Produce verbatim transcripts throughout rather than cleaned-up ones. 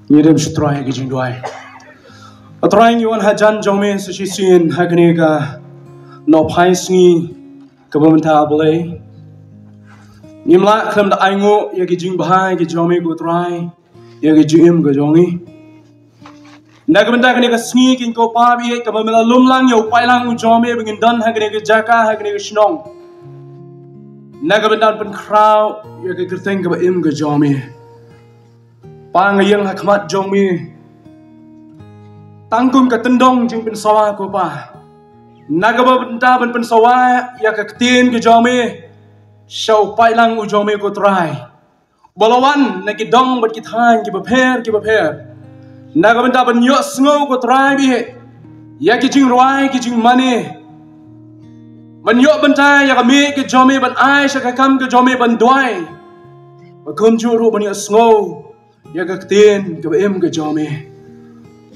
Ngi dem sha U Trai ha ka jingduwai. A Trai, ngi wan hajan jong me sa shisien ha kane ka nohphai sngi kaba mynta, A Blei. Ngim lah khlem da ainguh ïa ki jingbha ki jong me ko Trai, ïa ki jingim ki jong ngi. Na ka bynta kane ka sngi, ko Pa, bad kaba me la lum lang ïa u paidlang u jong me ba ngin don ha kane ka jaka, ha kane ka shnong, na ka bynta ban pynkhraw ïa ka kyrteng kaba im ka jong me. Pa, nga ïeng ha khmat jong me tang kum ka tyndong jingpynsawa ko Pa, na ka bynta ban pynsawa ïa ka ktien ka jong me sha u paidlang u jong me ko Trai, ba la wan na ki dong bad ki thaiñ kiba pher kiba pher, na ka bynta ban ïohsngew ko Trai, bad ïa ki jingrwai, ki jingmane, ban ïoh bynta ïa ka miet ka jong me, ban ai sha ka kam ka jong me ban duwai, bad kumjuh ruh ban ïohsngew ïa ka ktien kaba im ka jong me.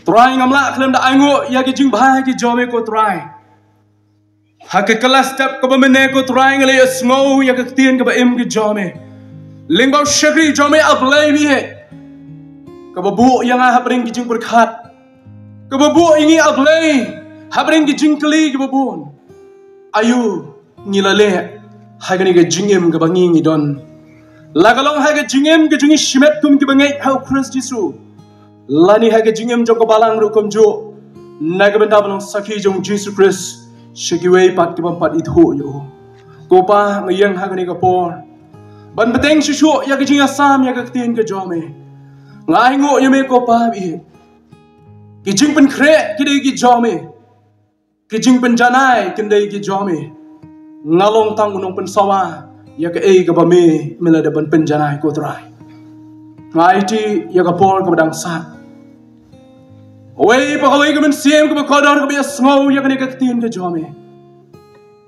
Trai, ngam lah khlem da ainguh ïa ki jingbha ki jong me ko Trai. Ha ka kylla step kaba mynne ko Trai, nga la ïohsngew ïa ka ktien kaba im ka jong me lyngba u shakri jong me, A Blei, bad kaba buh ïa nga hapdeng ki jingpyrkhat, kaba buh ïa ngi, A Blei, hapdeng ki jingkylli kiba bun. Aïu ngi la leh ha kane ka jingim kaba ngi ngi don? La ka long ha ka jingim ka jong ngi shimet kum kiba ngeit ha u Khrist Jisu, lane ha ka jingim jong ka balang ruh kumjuh, na ka bynta ban long sakhi jong u Jisu Khrist sha kiwei pat ki bym pat ithuh ïa u. Ko Pa, nga ïeng ha kane ka por ban bteng shuh shuh ïa ka jingïasam ïa ka ktien ka jong me. Nga ainguh ïa me ko Pa, bad ki jingpynkhreh ki dei ki jong me, ki jingpynjanai ki dei ki jong me. Nga long tang u nongpynsawa ïa kaei kaba me, me la dep ban pynjanai ko Trai. Nga aiti ïa ka por kaba dang sah. Kawei pa kawei ka mynsiem kaba kordor kaba ïohsngew ïa kane ka ktien ka jong me.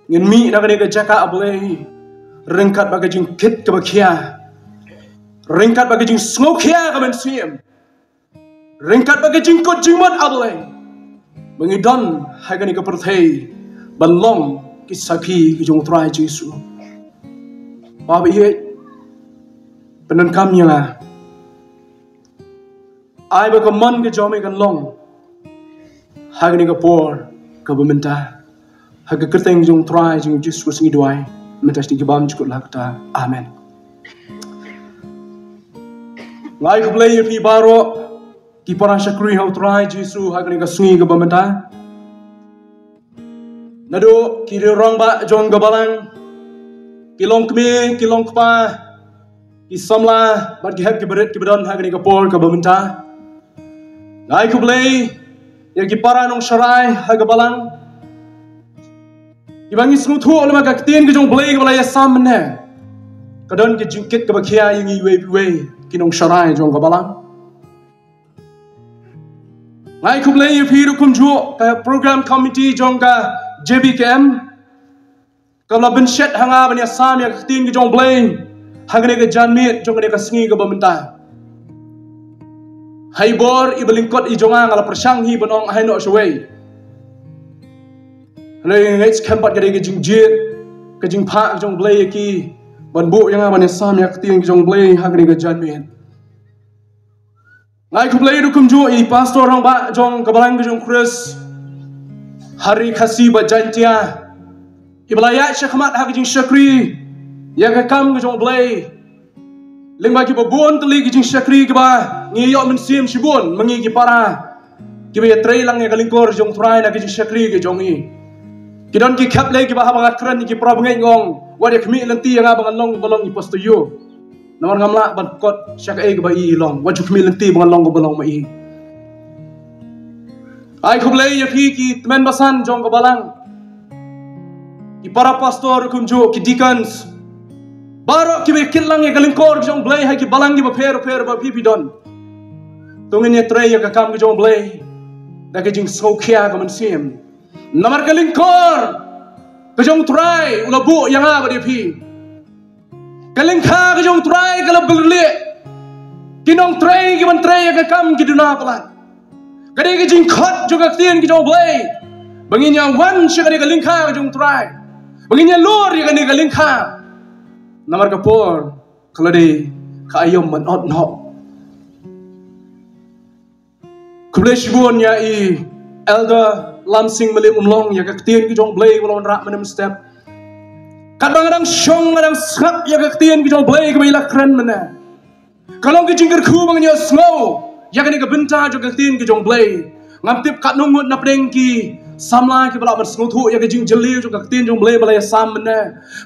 Ngin mih na kane ka jaka, A Blei, ryngkat bad ka jingkit kaba khia, ryngkat bad ka jingsngewkhia ka mynsiem, ryngkat bad ka jingkut jingmut, A Blei, ba ngi don ha kane ka pyrthei ban long ki sakhi ki jong u Trai Jisu. Pa, bad pyndonkam ïa nga, ai ba ka mon ka jong me kan long ha kane ka por kaba mynta. Ha ka kyrteng jong u Trai jong u Jisu Khrist ngi duwai, mynta sha ki bymjukut la kata. Amen. Nga ai khublei ïa phi baroh ki para shakri ha u Trai Jisu ha kane ka sngi kaba mynta. Naduh ki rangbah jong ka balang, ki longkmie, ki longkpa, ki samla bad ki hep ki barit kiba don ha kane ka por kaba mynta. Nga ai khublei ïa ki para nongsharai ha ka balang, kiba ngi sngewthuh lem ha ka ktien ka jong u Blei kaba la ïasam mynne. Ka don ka jingkit kaba khia ïa ngi iwei pa iwei ki nongsharai jong ka balang. Nga ai khublei ïa phi ruh kumjuh ka program committee jong ka J B K M, kaba la pynshet ha nga ban ïasam ïa ka ktien ka jong u Blei ha kane ka janmiet jong kane ka sngi kaba mynta. Ha i bor iba lyngkot i jong nga, nga la pyrshang hi ban ong ai noh shawei. Hynrei nga ngeit skhem pat ka dei ka jingjied, ka jingphah ka jong u Blei ïa ki ban buh ïa nga ban ïasam ïa ka ktien ka jong u Blei ha kane ka janmiet. Nga ai khublei ruh kumjuh ïa i pastor rangbah jong ka balang ka jong u Khrist ha ri Khasi bad Jaintia, iba la ïaid shakhmat ha ka jingshakri ïa ka kam ka jong u Blei. Lyngba kiba bun tylli ki jingshakri kiba ngi ïoh mynsiem shibun ma ngi ki para kiba ïatrei lang ïa ka lyngkor jong u Trai na ki jingshakri ki jong ngi. Ki don ki khyllipmat kiba haba nga kren ïa ki para bangeit nga ong, wat ïa khmih lynti ïa nga ba ngan long ba long i pastor ïa u. Namar ngam lah ban kot sha kaei kaba i i long. Wat ju khmih lynti ba ngan long kaba long ma i. Ai khublei ïa phi ki tymmen basan jong ka balang, ki para pastor kumjuh ki deacons, baroh kiba kit lang ïa ka lyngkor jong u Blei ha ki balang kiba pher pher ba phi phi don. To ngin ïatrei ïa ka kam ka jong u Blei da ka jingsngewkhia ka mynsiem. Namar ka lyngkor ka jong u Trai u la buh ïa nga bad ïa phi. Ka lyngkha ka jong u Trai ka la byrlih. Ki nongtrei ki ban trei ïa ka kam ki duna palat. Ka dei ka jingkhot jong ka ktien ka jong u Blei ba ngin ïa wan sha ka dei ka lyngkha ka jong u Trai, ba ngin ïa lur ïa ka dei ka lyngkha. Namar ka por ka la dei ka aïom ban ot noh. Khublei shibun ïa i Elder Lamsing Mylliemumlong ïa ka ktien ka jong U Blei ba la wanrah mynne mynstep. Katba nga dang shong nga dang sngap ïa ka ktien ka jong U Blei kaba i la kren mynne. Ka long ka jingkyrkhu ba ngan ïohsngew ïa kane ka bynta jong ka ktien ka jong U Blei. Ngam tip katno ngut napdeng ki samla kiba lah ban sngewthuh ïa ka jingjylliew jong ka ktien jong U Blei ba la ïasam mynne.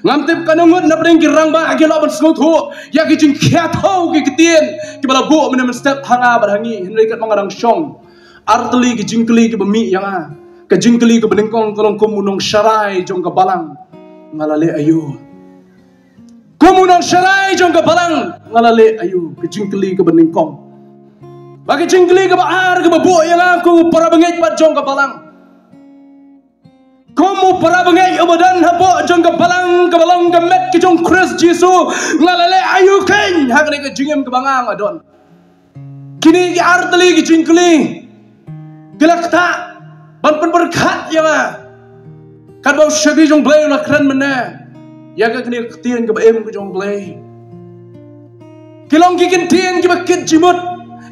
Ngam tip katno ngut napdeng ki rangbah ki lah ban sngewthuh ïa ka jingkhia thew ki ktien kiba la buh mynne mynstep ha nga bad ha ngi, hynrei katba nga dang shong, artylli ki jingkylli kiba mih ïa nga. Ka jingkylli kaba nyngkong ka long, kum u nongsharai jong ka balang nga la leh aïu? Kum u nongsharai jong ka balang nga la leh aïu? Ka jingkylli kaba nyngkong. Bad ka jingkylli kaba ar kaba buh ïa nga, kum u parabangeit pat jong ka balang, kum u parabangeit uba don hapoh jong ka balang kaba long ka met ka jong U Khrist Jisu, nga la leh aïu keiñ ha kane ka jingim kaba nga nga don? Kine ki artylli ki jingkylli ki la ktah ban pynpyrkhat ïa nga. Katba u shakri jong U Blei u la kren mynne ïa kane ka ktien kaba im ka jong U Blei, ki long ki kyntien kiba kit jingmut,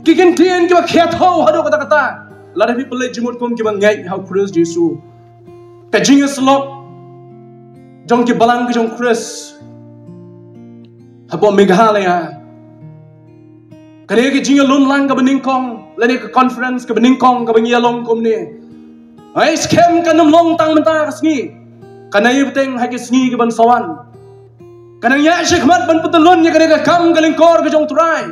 ki kyntien kiba khia thew haduh katta katta. Lada phi pynleit jingmut kum kiba ngeit ha U Khrist Jisu, ka jingïasyllok jong ki balang ka jong U Khrist hapoh Meghalaya. Kane ka jingïalumlang kaba nyngkong lane ka conference kaba nyngkong kaba ngi ïa long kumne, ai skhem kan ym long tang mynta ka sngi, kan ïa bteng ha ki sngi ki ban sa wan. Kan nang ïa shakhmat ban pyntylun ïa kane ka kam ka lyngkor ka jong U Trai.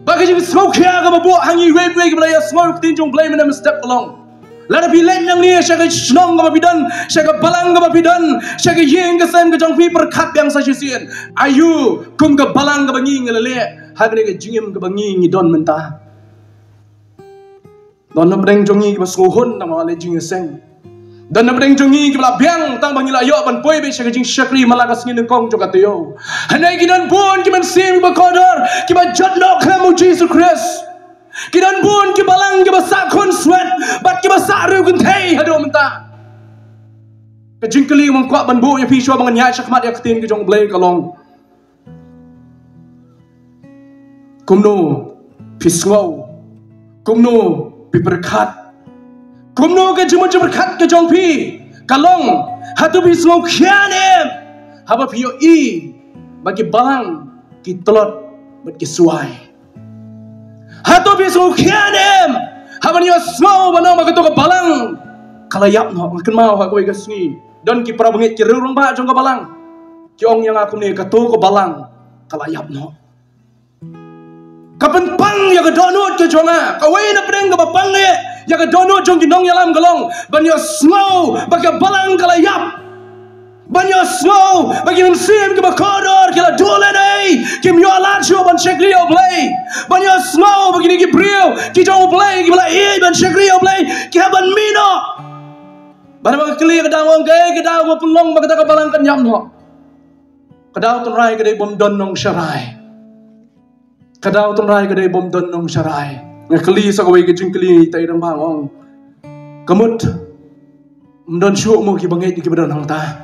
Ba ka jingsngewkhia kaba buh ha ngi wei wei kiba la ïa sngew ka ktien jong U Blei mynne mynstep ka long, lada phi leit nangne sha ka shnong kaba phi don, sha ka balang kaba phi don, sha ka ïing ka sem ka jong phi, pyrkhat biang sa shisien, aïu kum ka balang kaba ngi ngi la leh ha kane ka jingim kaba ngi ngi don mynta? Don napdeng jong ngi kiba sngewhun tang ba la leit jingïaseng. Don napdeng jong ngi kiba la biang tang ba ngi la ïoh ban poi beit sha ka jingshakri man la ka sngi nyngkong jong ka taïew. Hynrei ki don bun ki mynsiem kiba kordor kiba jot noh khlem U Jisu Khrist. Ki don bun ki balang kiba sah khun swet bad kiba sah riewkynthei haduh mynta. Ka jingkylli ba nga kwah ban buh ïa phi shuwa ba ngan ïa shakhmat ïa ka ktien ka jong U Blei ka long, kumno phi sngew? Kumno phi pyrkhat? Kumno ka jingmut jingpyrkhat ka jong phi ka long? Hato phi sngewkhia ne em haba phi ïohi ba ki balang ki tlot bad ki swai? Hato phi sngewkhia ne em haba ngi ïohsngew ba nang ba kato ka balang ka la ïap noh? Nga kynmaw ha kawei ka sngi don ki parabangeit, ki riew rangbah jong ka balang, ki ong ïa nga kumne, kato ka balang ka la ïap noh. Ka pynpang ïa ka dohnud ka jong nga. Kawei napdeng kaba pang ïa ka dohnud jong ki nongïalam ka long ban ïohsngew ba ka balang ka la ïap. Ban ïohsngew ba ki mynsiem kiba kordor ki la duh lehnohei, kim ïoh lad shuh ban shakri ïa U Blei. Ban ïohsngew ba kine ki briew ki jong U Blei kiba la ïeit ban shakri ïa U Blei ki hap ban mih noh. Bad ba ka kylli ka dang ong, kaei ka daw ba pynlong ba kata ka balang kan ïap noh? Ka daw tynrai ka dei bym don nongsharai. Ka daw tynrai ka dei bym don nongsharai. Nga kylli sa kawei ka jingkylli, tai dang bang ong, ka mut ym don shuh mo ki bangeit kiba don hangta?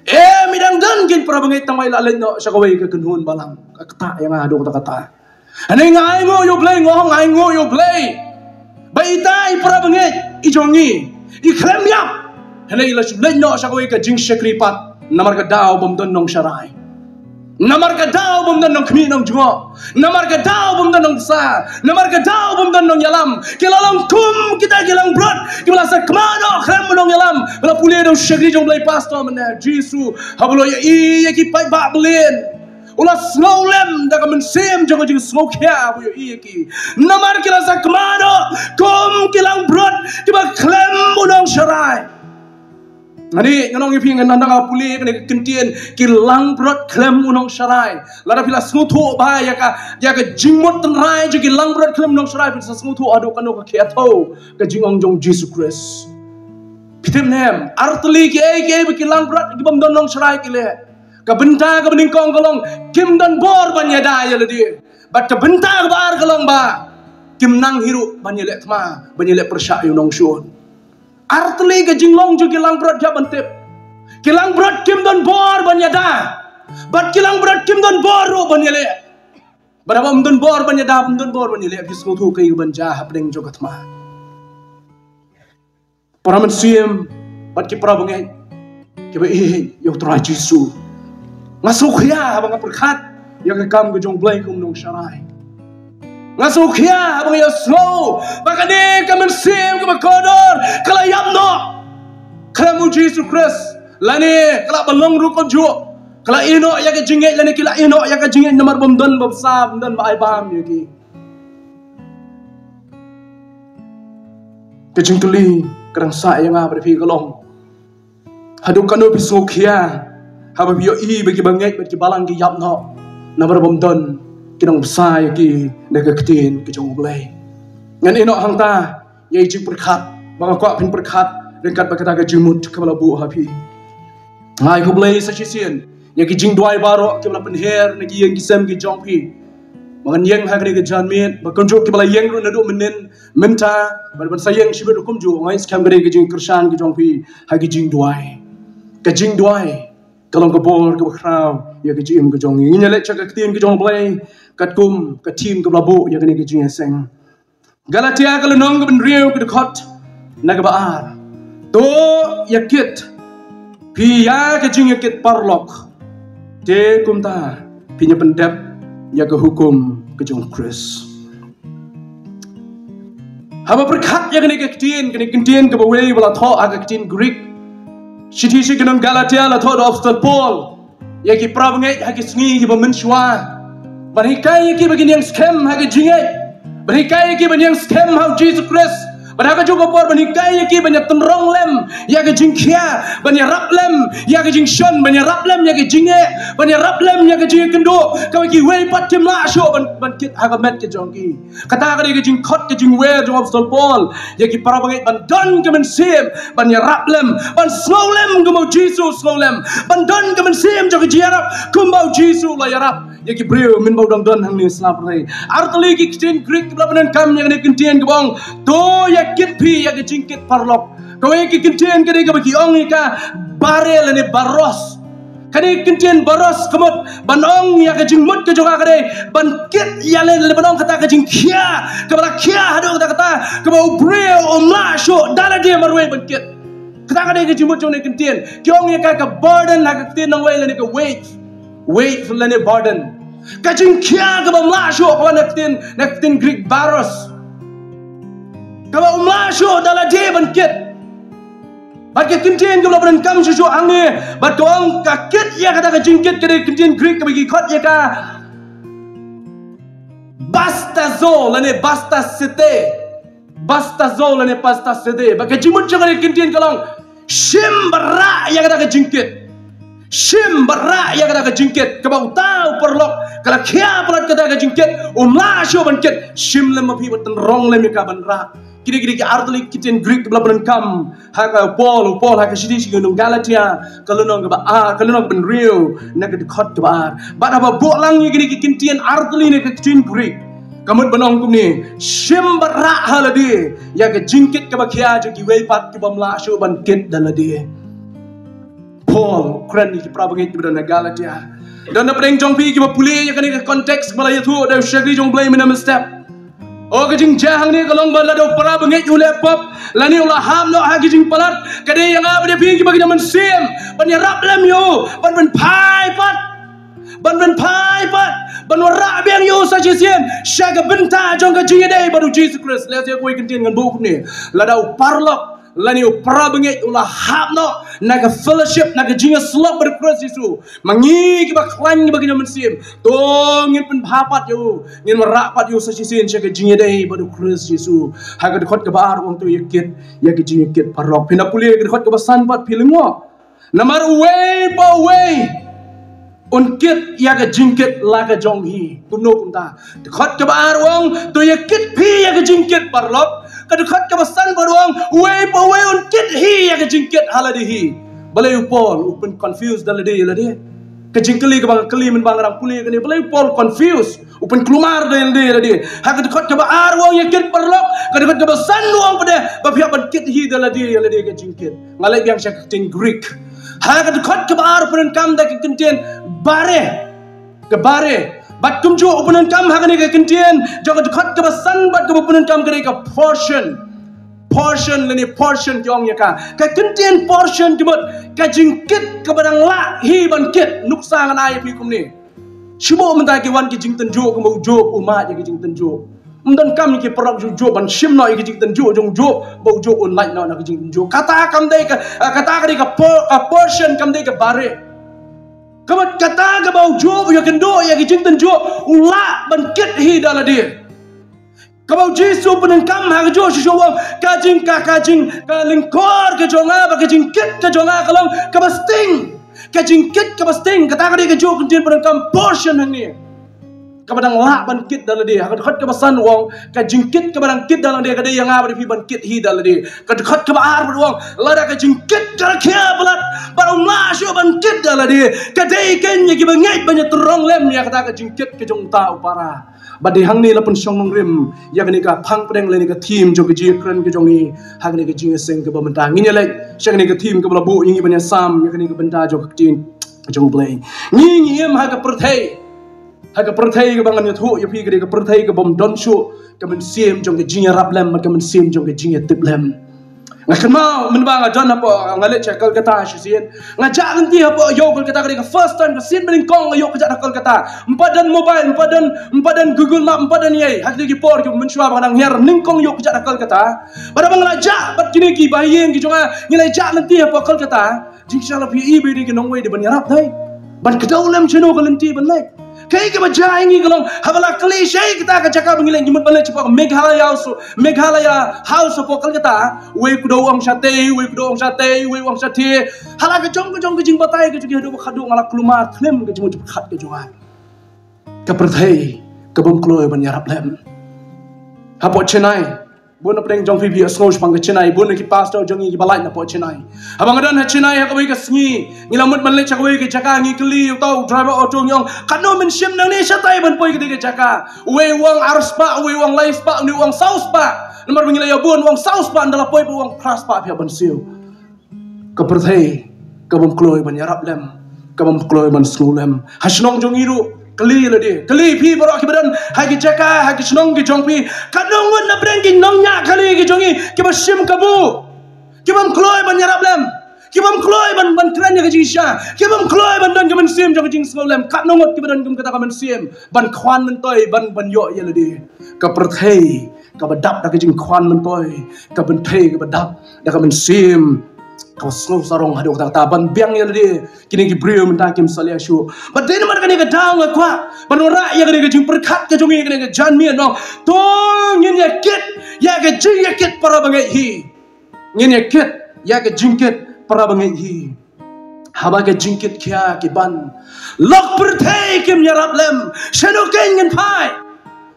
Em, i dang don ki parabangeit tang ba i la leit noh sha kawei ka kynhun balang. Ka ktah ïa nga haduh katta katta. Hynrei nga ainguh ïa U Blei, nga ong nga ainguh ïa U Blei ba ita i parabangeit i jong ngi i khlem ïap. Hynrei i la shu leit noh sha kawei ka jingshakri pat namar ka daw bym don nongsharai. Namar ka daw bym don nongkhmih nongjngoh. Namar ka daw bym don nongsa. Namar ka daw bym don nongïalam. Ki la long kum kita ki langbrot kiba la sakma noh khlem u nongïalam. Ba la pule da u shakri jong U Blei, pastor mynne, Jisu haba u la ïohi ïa ki paidbah Blei, u la sngewlem da ka mynsiem jong ka jingsngewkhia ba u ïohi ïa ki. Namar ki la sakma noh kum ki langbrot kiba khlem u nongsharai. Ngan ïa, ngan ong ïa phi, ngan nang da ka pule kane ka kyntien, ki langbrot khlem u nongsharai. Lada phi la sngewthuh bha ïa ka, ïa ka jingmut tynrai jong ki langbrot khlem u nongsharai, phin sa sngewthuh haduh kano ka khia thew ka jingong jong Jisu Khrist. Phi tip ne em, artylli kiei kiei ba ki langbrot kibym don nongsharai ki leh, ka bynta kaba nyngkong ka long, kim don bor ban ïada ïa lade. Bad ka bynta kaba ar ka long ba kim nang hi ruh ban ïaleh thma, ban ïaleh pyrshah ïa u nongshun. Artylli ka jinglong jong ki langbrot, ïa ban tip, ki langbrot kim don bor ban ïada. Bad ki langbrot kim don bor ruh ban ïaleh. Bad haba ym don bor ban ïada, ym don bor ban ïaleh, phi sngewthuh kaei kaban jia hapdeng jong ka thma. Para mynsiem bad ki para bangeit kiba ïeit ïa U Trai Jisu. Nga sngewkhia haba nga pyrkhat ïa ka kam ka jong U Blei kum u nongsharai. Nga sngewkhia haba nga ïohsngew ba kane ka mynsiem kaba kordor ka la ïap noh khlem U Jisu Khrist, lane ka la ba long ruh kumjuh, ka la ïeh noh ïa ka jingngeit, lane ki la ïeh noh ïa ka jingngeit namar bym don, bym bsa, bym don ba ai bam ïa ki. Ka jingkylli ka dang sah ïa nga bad phi ka long, haduh katno phi sngewkhia haba phi ïohi ba ki bangeit bad ki balang ki ïap noh namar bym don ki nongbsa ïa ki da ka ktien ka jong U Blei? Ngan ïeh noh hangta ïa i jingpyrkhat ba nga kwah phin pyrkhat ryngkat bad kata ka jingmut kaba la buh ha phi. Nga ai khublei sa shisien ïa ki jingduwai baroh kiba la pynher na ki ïing ki sem ki jong phi. Ba ngan ïeng ha kane ka janmiet, ba kumjuh kiba la ïeng ruh naduh mynnin mynta, bad ban sa ïeng shibit ruh kumjuh, nga ai skhem kane ka jingkyrshan ki jong phi ha ki jingduwai. Ka jingduwai ka long ka bor kaba khraw ïa ka jingim ka jong ngi. Ngin ïaleit sha ka ktien ka jong U Blei katkum ka theme kaba la buh ïa kane ka jingïaseng. Galatia ka lynnong kaba hynriew ka dkhot na kaba ar. To ïakit phi ïa ka jingïakit paralok, te kumta phin ïa pyndep ïa ka hukum ka jong U Khrist. Haba pyrkhat ïa kane ka ktien, kane ka ktien kaba wei ba la thoh ha ka ktien Greek. Shithi sha ki nong Galatia la thoh da u Apostol Paul ïa ki para bangeit ha ki sngi kiba mynshuwa, ban hikai ïa ki ba kin ïeng skhem ha ka jingngeit, ban hikai ïa ki ban ïeng skhem ha U Jisu Khrist. Bad ha kajuh ka por ban hikai ïa ki ban ïa tynrong lem ïa ka jingkhia, ban ïarap lem ïa ka jingshon, ban ïarap lem ïa ka jingeh, ban ïarap lem ïa ka jingkynduh kaba kiwei pat kim lah shuh ban, ban kit ha ka met ka jong ki. Kata ka dei ka jingkhot ka jingwer jong u Apostol Paul ïa ki para bangeit ban don ka mynsiem ban ïarap lem, ban sngew lem kumba u Jisu u sngew lem, ban don ka mynsiem jong ka jingïarap kumba u Jisu u la ïarap ïa ki briew mynba u dang don hangne ha sla pyrthei. Artylli ki ktien Greek kiba la pyndonkam ïa kane ka ktien kaba ong to ïakit phi ïa ka jingkit paralok. Kawei ka ktien ka dei kaba ki ong ïa ka bare lane baros. Kane ka ktien baros ka mut ban ong ïa ka jingmut ka jong ka ka dei ban kit ïa lade, lane ban ong kata ka jingkhia kaba la khia haduh katta katta kaba u briew um lah shuh da lade marwei ban kit. Kata ka dei ka jingmut jong kane ka ktien. Ki ong ïa ka ka burden ha ka ktien nongwei lane ka weight. Weight lane burden. Ka jingkhia kaba um lah shuh, kaba na ka ktien, na ka ktien Greek baros. Kaba um lah shuh da lade ban kit. Bad ka ktien kaba la pyndonkam shuh shuh hangne bad ka ong ka kit ïa kata ka jingkit ka dei ka ktien Greek kaba ki khot ïa ka bastazo lane bastasete. Bastazo lane bastasete. Bad ka jingmut jong kane ka ktien ka long shim bad rah ïa kata ka jingkit. Shim bad rah ïa kata ka jingkit. Kaba uta u paralok ka la khia palat kata ka jingkit, um lah shuh ban kit. Shim lem ma phi bad tynrong lem ïa ka ban rah. Kine, kine ki artylli ki ktien Greek kiba la pyndonkam ha ka Paul, u Paul ha ka shithi sha ki nong Galatia, ka lynnong kaba ar, ka lynnong kaba hynriew na ka dkhot kaba ar. Bad haba buh lang ïa kine ki ktien artylli na ka ktien Greek, ka mut ban ong kumne, shim bad rah ha lade ïa ka jingkit kaba khia jong kiwei pat kiba ym lah shuh ban kit da lade. Paul u kren ïa ki para bangeit kiba don ha Galatia. Don na pdeng jong phi kiba pule ïa kane ka context ba la ïathuh da u shakri jong u Blei mynne mynstep. O, ka jingjia hangne ka long ba lada u para bangeit u leh pop lane u la hap noh ha ki jingpalat, ka dei ïa nga bad ïa phi kiba ki nongmynsiem ban ïarap lem ïa u, ban pynphai pat, ban pynphai pat, ban wanrah biang ïa u sa shisien sha ka bynta jong ka jingïadei bad u Jisu Khrist. Lehse kawei ka ktien ngan buh kumne, lada u paralok lane u para bangeit u la hap noh na ka fellowship, na ka jingïasyllok bad u Khrist Jisu, ma ngi kiba khlaiñ kiba ki nongmynsiem, to ngin pynbha pat ïa u, ngin wanrah pat ïa u sa shisien sha ka jingïadei bad u Khrist Jisu. Ha ka dkhot kaba ar u ong to ïakit ïa ka jingïakit paralok. Phin da pule ka dkhot kaba san pat phi lyngngoh. Namar uwei pa uwei un kit ïa ka jingkit la ka jong hi. Kumno kumta? Dkhot kaba ar u ong to ïakit phi ïa ka jingkit paralok. Ka dkhot kaba san pat u ong uwei pa uwei un kit hi ïa ka jingkit ha lade hi. Balei u Paul u pyn confuse da lade ïa lade? Ka jingkylli kaba nga kylli mynba nga dang pule kane, balei u Paul confuse? U pynkulmar da lade ïa lade. Ha ka dkhot kaba ar u ong ïakit paralok, ka dkhot kaba san u ong pat de ba phi hap ban kit hi da lade ïa lade ka jingkit. Nga leit biang sha ka ktien Greek. Ha ka dkhot kaba ar u pyndonkam da ka ktien bare. Ka bare. Bad kumjuh u pyndonkam ha kane ka kyntien jong ka dkhot kaba san bad kaba pyndonkam kane ka portion. Portion lane portion ki ong ïa ka. Ka kyntien portion ki mut ka jingkit kaba dang lah hi ban kit. Nuksa ngan ai ïa phi kumne. Shu bun mynta ki wan ki jingtynjuh kumba u Job u mad ïa ki jingtynjuh. Ym don kam ïa ki paralok jong u Job ban shim noh ïa ki jingtynjuh jong u Job ba u Job un lait noh na ki jingtynjuh. Kata kam dei ka, kata ka dei ka por-, ka portion kam dei ka bare. Ka mut kata kaba u Job u ïakynduh ïa ki jingtynjuh u lah ban kit hi da lade. Kaba u Jisu u pyndonkam ha kajuh shuh shuh u ong ka jing ka, ka jing ka lyngkor ka jong nga bad ka jingkit ka jong nga ka long kaba sting. Ka jingkit kaba sting, kata ka dei kajuh ka jingpyndonkam portion hangne. Kaba dang lah ban kit da lade, ha ka dkhot kaba san u ong ka jingkit kaba dang kit da lade ka dei ïa nga bad ïa phi ban kit hi da lade. Ka dkhot kaba ar bad u ong lada ka jingkit ka la khia palat bad ym lah shuh ban kit da lade, ka dei kein ïa kiba ngeit ban ïatrong lem ïa kata ka jingkit ka jong uta u para. Bad dei hangne la pynshong nongrim ïa kane ka phang pdeng lane ka theme jong ka jingkren ka jong ngi ha kane ka jingïaseng kaba mynta. Ngin ïaleit sha kane ka theme kaba la buh ïa ngi ban ïasam ïa kane ka bynta jong ka ktien jong U Blei. Ngi ngi im ha ka pyrthei, ha ka pyrthei kaba ngan ïathuh ïa phi ka dei ka pyrthei kaba ym don shuh ka mynsiem jong ka jingïarap lem bad ka mynsiem jong ka jingïatip lem. Nga kynmaw mynba nga don hapoh, nga leit sha Kolkata shisien. Nga jah lynti hapoh ïew Kolkata, ka dei ka first time ka sien ba nyngkong nga ïoh ka jah na Kolkata. Ym pat don mobile, ym pat don, ym pat don Google Map, ym pat don ei ei. Ha kito ki por ki mynshuwa ba nga dang hiar nyngkong ïoh ka jah na Kolkata. Bad haba nga la jah bad kine ki bahaïing ki jong nga, ngi la jah lynti hapoh Kolkata. Jingshisha la phi i ba dei ki nongwei dei ban ïarap dei ban kdew lem shano ka lynti ban leit. Kaei kaba jia ïa ngi ka long haba la kylli shaei kata ka jaka ba ngi leit, ngi mut ban leit shapoh Meghalaya House, Meghalaya House hapoh Kolkata. Uwei u kdew u ong shatei, uwei u kdew u ong shatei, uwei u ong shatei. Ha la ka jong ka jong ka jingbatai ka jong ki haduh ba khatduh nga la kulmar thlem ka jingmut jingpyrkhat ka jong nga. Ka pyrthei ka bym kloi ban ïarap lem. Hapoh Chennai, bun na pdeng jong phi phi ïohsngew shaphang ka Chennai, bun na ki pastor jong ngi kiba lait napoh Chennai. Haba nga don ha Chennai ha kawei ka sngi, ngi la mut ban leit sha kawei ka jaka, ngi kylli uta u driver auto, ngi ong katno mynsiem nangne shatai ban poi kata ka jaka. Uwei u ong ar spah, uwei u ong lai spah, uwei u ong saw spah. Namar ba ngi la ïa bun, u ong saw spah, ynda la poi ba u ong phra spah phi hap ban siew. Ka pyrthei ka bym kloi ban ïarap lem, ka bym kloi ban sngew lem. Ha shnong jong ngi ruh kylli lade, kylli phi baroh kiba don ha ki jaka, ha ki shnong ki jong phi. Katno ngut na pdeng ki nongñiah kali ki jong ngi kiba shim kabu, ki bym kloi ban ïarap lem, ki bym kloi ban, ban kren ïa ka jingshisha, ki bym kloi ban don ka mynsiem jong ka jingsngew lem. Katno ngut kiba don kum kata ka mynsiem ban khwan myntoi, ban, ban ïoh ïa lade. Ka pyrthei kaba dap da ka jingkhwan myntoi, ka pyrthei kaba dap da ka mynsiem kaba sngew sarong haduh katta katta, ban biang ïa lade. Kine ki briew mynta kim salia shuh. Bad dei namar kane ka daw nga kwah ban wanrah ïa kane ka jingpyrkhat ka jong ngi kane ka janmiet, nong. To ngin ïa kit ïa ka jingïakit para bangeit hi. Ngin ïa kit ïa ka jingkit para bangeit hi. Haba ka jingkit khia ki ban, lok pyrthei kim ïarap lem, shano kein ngin phai?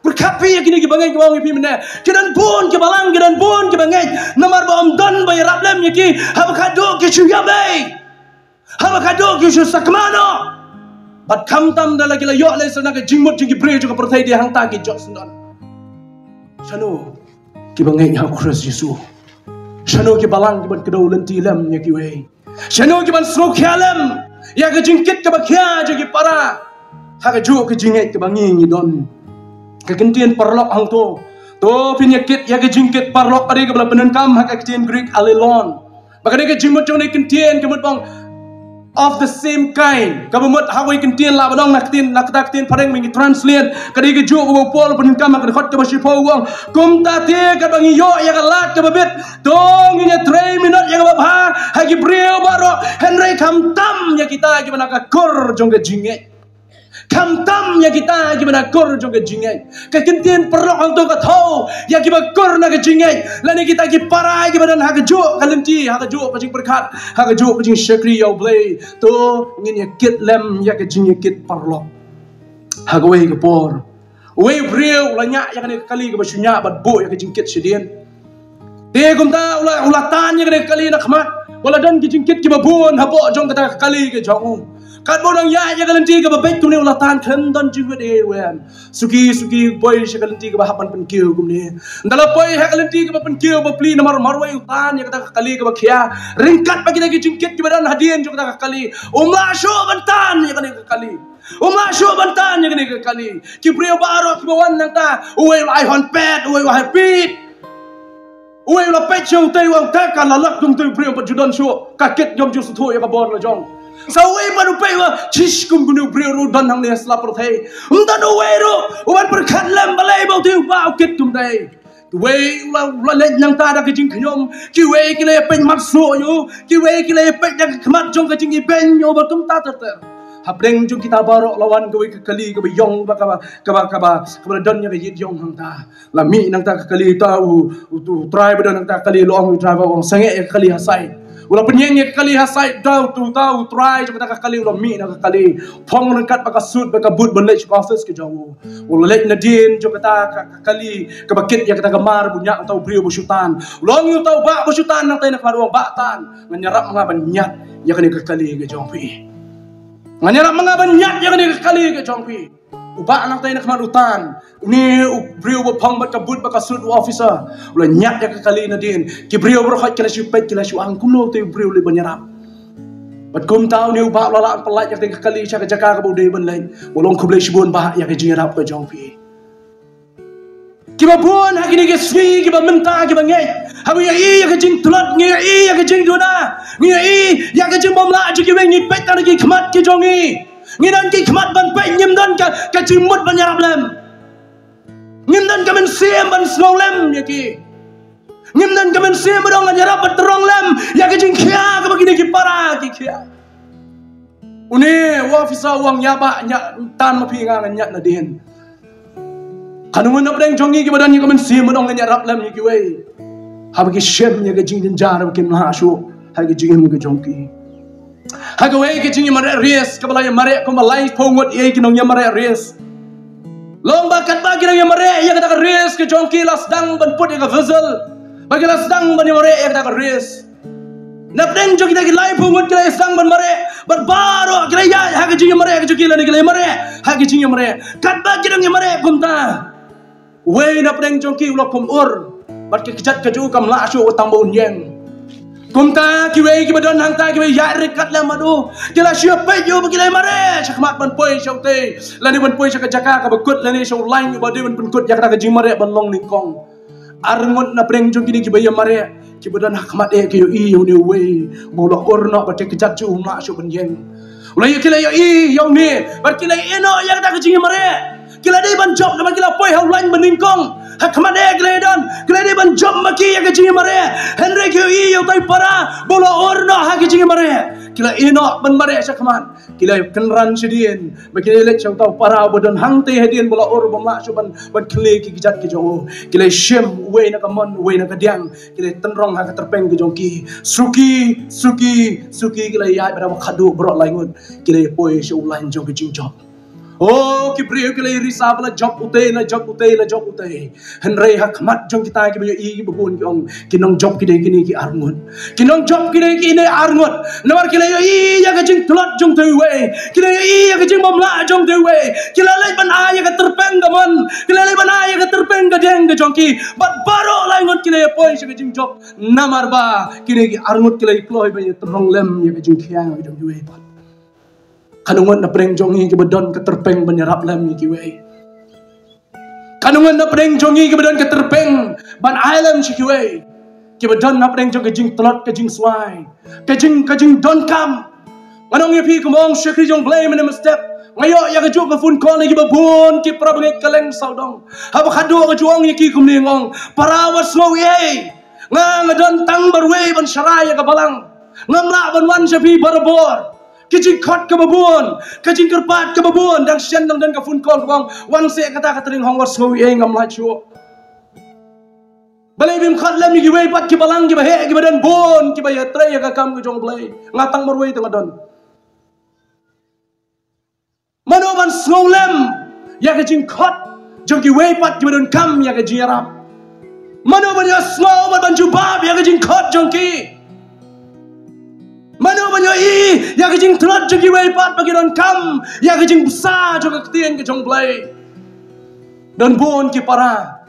Pyrkhat phi ïa kine ki bangeit kiba ong ïa phi mynne, ki don bun ki balang, ki don bun ki bangeit, namar ba ym don ba ïarap lem ïa ki. Haba khatduh ki shu ïap ei, haba khatduh ki shu sakma noh. Bad khamtam da la ki la ïoh lehse na ka jingmut jong ki briew jong ka pyrthei, dei hangta ki jot syndon. Shano ki bangeit ha u Khrist Jisu? Shano ki balang ki ban kdew lynti lem ïa kiwei? Shano ki ban sngewkhia lem ïa ka jingkit kaba khia jong ki para ha kajuh ka jingngeit kaba ngi ngi don? Ka kyntien paralok hangto, to phin ïa kit ïa ka jingkit paralok, ka dei kaba la pyndonkam ha ka ktien Greek allelon. Ba ka dei ka jingmut jong kane ka kyntien ka mut ba ong of the same kind. Kaba mut ha kawei ka kyntien lah ban ong, na ka ktien, na kata ka ktien phareng ba ngi translate, ka dei kajuh kaba u Paul u pyndonkam ha ka dkhot kaba shiphew, u ong kumta te katba ngi ïoh ïa ka lad kaba bit, to ngin ïatrei minot ïa kaba bha ha ki briew baroh. Hynrei khamtam ïa kita kiba na ka kur jong ka jingngeit. Khamtam ïa kita kiba na kur jong ka jingngeit. Ka kyntien paralok hangto ka thew ïa kiba kur na ka jingngeit, lane kita ki para kiba don ha kajuh ka lynti, ha kajuh ka jingpyrkhat, ha kajuh ka jingshakri ïa U Blei. To ngin ïa kit lem ïa ka jingïakit paralok. Ha kawei ka por, uwei u briew u la ñiah ïa kane ka kali kaba shu ñiah bad buh ïa ka jingkit shadien. Te kumta u la, u la tan ïa kane ka kali na khmat. Ba la don ki jingkit kiba bun hapoh jong kata ka kali ka jong u. Katba u dang ïaid ïa ka lynti kaba beit kumne, u la tan khlem don jingwit ei ei ruh em. Suki suki poi sha ka lynti kaba hap ban pynkiew kumne. Ynda la poi ha ka lynti kaba pynkiew ba plie, namar marwei u tan ïa kata ka kali kaba khia. Ryngkat bad kita ki jingkit kiba don hadien jong kata ka kali, um lah shuh ban tan ïa kane ka kali. Um lah shuh ban tan ïa kane ka kali. Ki briew baroh kiba wan nangta, uwei u la ai hornpipe, uwei u la ai pit. Uwei u la peit sha utei, u ong, "Te ka la lok jong utei u briew pat ju don shuh, ka kit jong ju sngewthuh ïa ka bor la jong." Sa uwei pat u peit, u ong, "Shish, kum kane u briew ruh don hangne ha sla pyrthei." Ym don uwei ruh uban pyrkhat lem balei ba utei u bah u kit kumtei. Kiwei u la, u la leit nangta da ka jingkhñium, kiwei ki la ïa peit mat shuh ïa u, kiwei ki la ïa peit da ka khmat jong ka jingibeiñ ïa u, bad kumta ter ter. Hapdeng jong kita baroh la wan kawei ka kali kaba ïong, ba kaba, kaba, kaba, kaba la don ïa ka ïit ïong hangta. La mih nangta ka kali, uta u, u, u trai ba don nangta ka kali, la ong u driver, u ong, "Sangeh ïa ka kali ha side." U la pynïeng ïa ka kali ha side, uta u, uta u trai jong kata ka kali u la mih na ka kali. Phong ryngkat bad ka suit bad ka boot ban leit sha ka office ka jong u. U la leit nadien jong kata ka, ka kali kaba kit ïa kata ka mar ba u ñiah, uta u briew ba shu tan. U la ong ïa uta u bah ba shu tan nangta na khmat, u ong, "Bah, tan. Ngan ïarap ma nga ban ñiad ïa kane ka kali ka jong phi. Ngan ïarap ma nga ban ñiad ïa kane ka kali ka jong phi." U bah nangta na khmat u tan. Une u briew ba phong bad ka boot bad ka suit, u officer, u la ñiad ïa ka kali nadien. Ki briew baroh ki la shu peit, ki la shu ong, "Kumno utei u briew leh ban ïarap?" Bad kumta une u bah u la lah ban pyllait ïa ka kali sha ka jaka kaba u dei ban leit. U la ong, "Khublei shibun bah ïa ka jingïarap ka jong phi." Kiba bun ha kine ki sngi kiba mynta kiba ngeit, haba ngi ïohi ïa ka jingtlot, ngi ïohi ïa ka jingduna, ngi ïohi ïa ka jingbymlah jong kiwei, ngi peit tang ki khmat ki jong ngi. Ngi don ki khmat ban peit, ngim don ka, ka jingmut ban ïarap lem. Ngim don ka mynsiem ban sngew lem ïa ki. Ngim don ka mynsiem ban ong ngan ïarap ban tynrong lem ïa ka jingkhia kaba kine ki para ki khia. Une u officer u ong, "Ïa bah, ñiad, tan ma phi, nga ngan ñiad nadien." Katno ngut na pdeng jong ngi kiba don ïa ka mynsiem ban ong ngan ïarap lem ïa kiwei, haba ki shem ïa ka jingjynjar ba kim lah shuh ha ka jingim ka jong ki. Ha kawei ka jingïamareh race kaba la ïamareh kumba laiphew ngut ïa ki nongïamareh race. Long ba katba ki nongïamareh ïa kata ka race ka jong ki la sdang ban put ïa ka whistle, ba ki la sdang ban ïamareh ïa kata ka race. Na pdeng jong kita ki laiphew ngut ki la sdang ban mareh, bad baroh ki la ïaid ha ka jingïamareh ka jong ki, lane ki la ïamareh ha ka jingïamareh. Katba ki dang ïamareh kumta, uwei na pdeng jong ki u la kum ur, bad ka kjat ka jong u kam lah shuh, tang ba un ïeng. Kumta kiwei kiba don hangta, kiba ïaid ryngkat lem bad u, ki la shu peit ïa u ba ki la ïamareh shakhmat ban poi sha utei, lane ban poi sha ka jaka kaba kut, lane sha u lain uba dei ban pynkut ïa kata ka jingmareh ban long nyngkong. Arngut na pdeng jong kine kiba ïamareh, kiba don ha khmat eh, ki ïohi ïa une uwei ba u la ur noh bad ka kjat jong u um lah shuh ban ïeng. U la ïa, ki la ïohi ïa une bad ki la ïehnoh ïa kata ka jingïamareh. Ki la dei ban jop namar ki la poi ha u lain ba nyngkong. Ha khmat eh ki la ïadon, ki la dei ban jop ma ki ïa ka jingïamareh. Hynrei ki ïohi ïa utai u para ba u la ur noh ha ka jingïamareh. Ki la ïehnoh ban mareh shakhmat. Ki la kynran shadien, ba ki la leit sha uta u para uba don hangtei hadien ba la ur, bym lah shuh ban, ban khlieh ki kjat ki jong u. Ki la shim uwei na ka mon, uwei na ka diang, ki la tynrong ha ka tyrpeng ka jong ki. Suki, suki, suki ki la ïaid bad ba khadduh baroh lai ngut, ki la poi sha u lain jong ka jingjop. Oh, ki briew ki la risa ba la jop utei, la jop utei, la jop utei. Hynrei ha khmat jong kita kiba ïohi kiba bun ki ong, ki nongjop ki dei kine ki arngut. Ki nongjop ki dei kine arngut. Namar ki la ïohi ïa ka jingtlot jong utei uwei. Ki la ïohi ïa ka jingbymlah jong utei uwei. Ki la leit ban ai ïa ka tyrpeng ka mon. Ki la leit ban ai ïa ka tyrpeng ka diang ka jong ki. Bad baroh lai ngut ki la ïa poi sha ka jingjop. Namar ba kine ki arngut ki la ïa kloi ban ïa tynrong lem ïa ka jingkhia ka jong kiwei pat. Katno ngut na pdeng jong ngi kiba don ka tyrpeng ban ïarap lem ïa kiwei? Katno ngut na pdeng jong ngi kiba don ka tyrpeng ban ai lem sha kiwei? Kiba don na pdeng jong ka jingtlot, ka jingswai, ka jing, ka jingdonkam. Ngan ong ïa phi kumba ong u shakri jong U Blei mynne mynstep. Nga ïoh ïa kajuh ka phone call na kiba bun ki para bangeit kylleng sawdong. Haba khadduh ka ju ong ïa ki kumne, nga ong, "Para, wat sngew ei. Nga, nga don tang marwei ban sharai ïa ka balang. Ngam lah ban wan sha phi barabor. Ka jingkhot kaba bun, ka jingkyrpad kaba bun." Dang shen dang don ka phone call kaba ong, "Wan seh kata ka tnat, hong, wat sngew ei, ngam lah shuh." Balei phim khot lem ïa kiwei pat ki balang kiba heh, kiba don bun, kiba ïatrei ïa ka kam ka jong U Blei? Nga tang marwei te nga don. Mano ban sngew lem ïa ka jingkhot jong kiwei pat kiba donkam ïa ka jingïarap? Mano ban ïohsngew bad ban jubab ïa ka jingkhot jong ki? Mano ban ïohi ïa ka jingtlot jong kiwei pat ba ki donkam ïa ka jingbsa jong ka ktien ka jong U Blei? Don bun ki para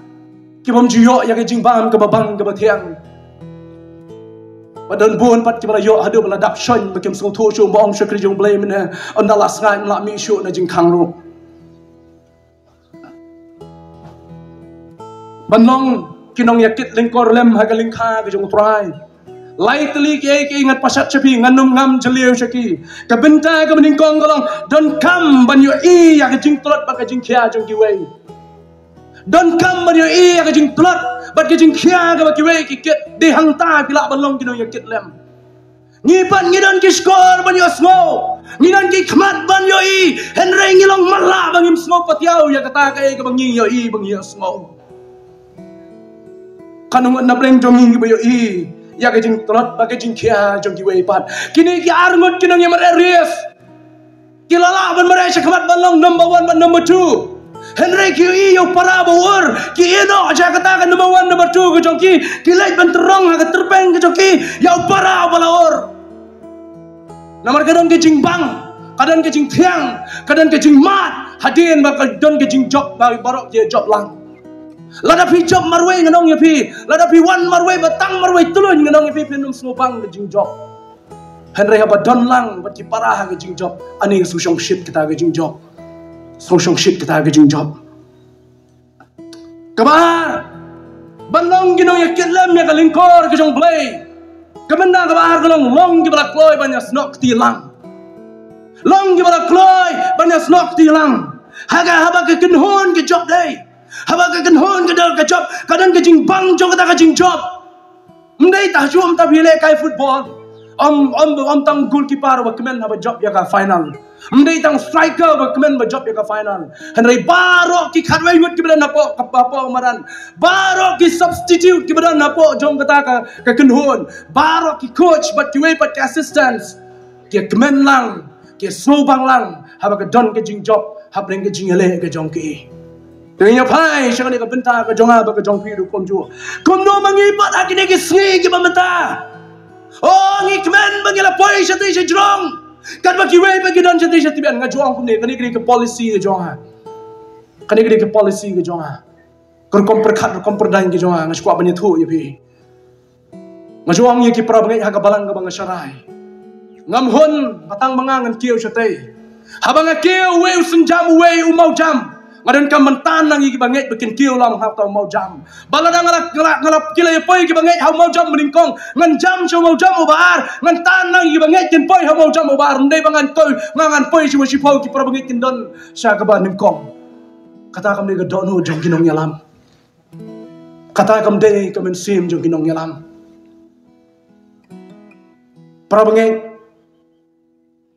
ki bym ju ïoh ïa ka jingbam kaba bang kaba thiang. Ba don bun pat kiba la ïoh haduh ba la dap shon ba kim sngewthuh shuh ba ong shakri jong Blei mynne, ynda la sngaid ym lah mih shuh na jingkhang ruh. Ban long ki nongïakit lyngkor lem ha ka lyngkha ka jong U Trai. Lai tylli kiei kiei ngan pashat sha phi, ngan ym ngam jylliew sha ki. Ka bynta kaba nyngkong ka long, donkam ban ïohi ïa ka jingtlot bad ka jingkhia jong kiwei. Donkam ban ïohi ïa ka jingtlot bad ka jingkhia kaba kiwei ki kit. Dei hangta phi lah ban long ki nongïakit lem. Ngi pat ngi don ki shkor ban ïohsngew, ngi don ki khmat ban ïohi, hynrei ngi long matlah ba ngim sngew patiaw ïa kata kaei kaba ngi ïohi ba ngi ïohsngew. Katno ngut na pdeng jong ngi kiba ïohi ïa ka jingtlot bad ka jingkhia jong kiwei pat? Kine ki arngut ki nongïamareh rias ki la lah ban mareh shakhmat ban long number one bad number two. Hynrei ki ïohi ïa u para ba ur, ki ïehnoh sha kata ka number one number two ka jong ki, ki leit ban tyrong ha ka tyrpeng ka jong ki ïa u para ba la ur. Namar ka don ka jingbang, ka don ka jingthiang, ka don ka jingmad, hadien ba ka don ka jingjop ba baroh ki jop lang. Lada phi jop marwei ngan ong ïa phi, lada phi wan marwei ba tang marwei tylluñ ngan ong ïa phi, phin ym sngewbang ka jingjop. Hynrei haba don lang bad ki para ha ka jingjop, ani ka sngewshongshit kata ka jingjop. Sngewshongshit kata ka jingjop. Kaba ar, ban long ki nongïakit lem ïa ka lyngkor ka jong Blei. Ka bynta kaba ar ka long, long kiba la kloi ban ïasnoh kti lang. Long kiba la kloi ban ïasnoh kti lang. Ha ka, haba ka kynhun ka jop dei, haba ka kynhun ka don ka jop, ka don ka jingbang jong kata ka jingjop. Ym dei tang shu ym tang phi leh kai football, ym, ym, ym tang goalkeeper ba kmen haba jop ïa ka final. Ym dei tang striker ba kmen ba jop ïa ka final. Hynrei baroh ki khatwei ngut kiba don hapoh, ka, hapoh madan, baroh ki substitute kiba don hapoh jong kata ka, ka kynhun, baroh ki coach bad kiwei pat ki assistants, ki kmen lang, ki sngewbang lang haba ka don ka jingjop hapdeng ka jingïaleh ka jong ki. Te ngin ïa phai sha kane ka bynta ka jong nga bad ka jong phi ruh kumjuh. Kumno ma ngi pat ha kine ki sngi kiba mynta? O, ngi kmen ba ngi la poi shatei shajrong, katba kiwei pat ki don shatei shatei. Ban nga ju ong kumne, kane ka dei ka policy ka jong nga. Kane ka dei ka policy ka jong nga. Ka rukom pyrkhat, rukom pyrdaiñ ka jong nga, nga shu kwah ban ïathuh ïa phi. Nga ju ong ïa ki para bangeit ha ka balang kaba nga sharai, ngam hun ba tang ma nga ngan kiew shatei. Haba nga kiew, uwei u synjam, uwei u mawjam, nga donkam ban tan lang ïa kiba ngeit ba kin kiew lang ha uta u mawjam. Ba lada nga la, nga la, nga la, ki la ïa poi kiba ngeit ha u mawjam ba nyngkong, ngan jam sha u mawjam uba ar, ngan tan lang ïa kiba ngeit kin poi ha u mawjam uba ar. Ym dei ba ngan kiew, nga ngan poi sha uba shiphew, ki para bangeit kin don sha kaba nyngkong. Kata kam dei ka dohnud jong ki nongïalam. Kata kam dei ka mynsiem jong ki nongïalam. Para bangeit,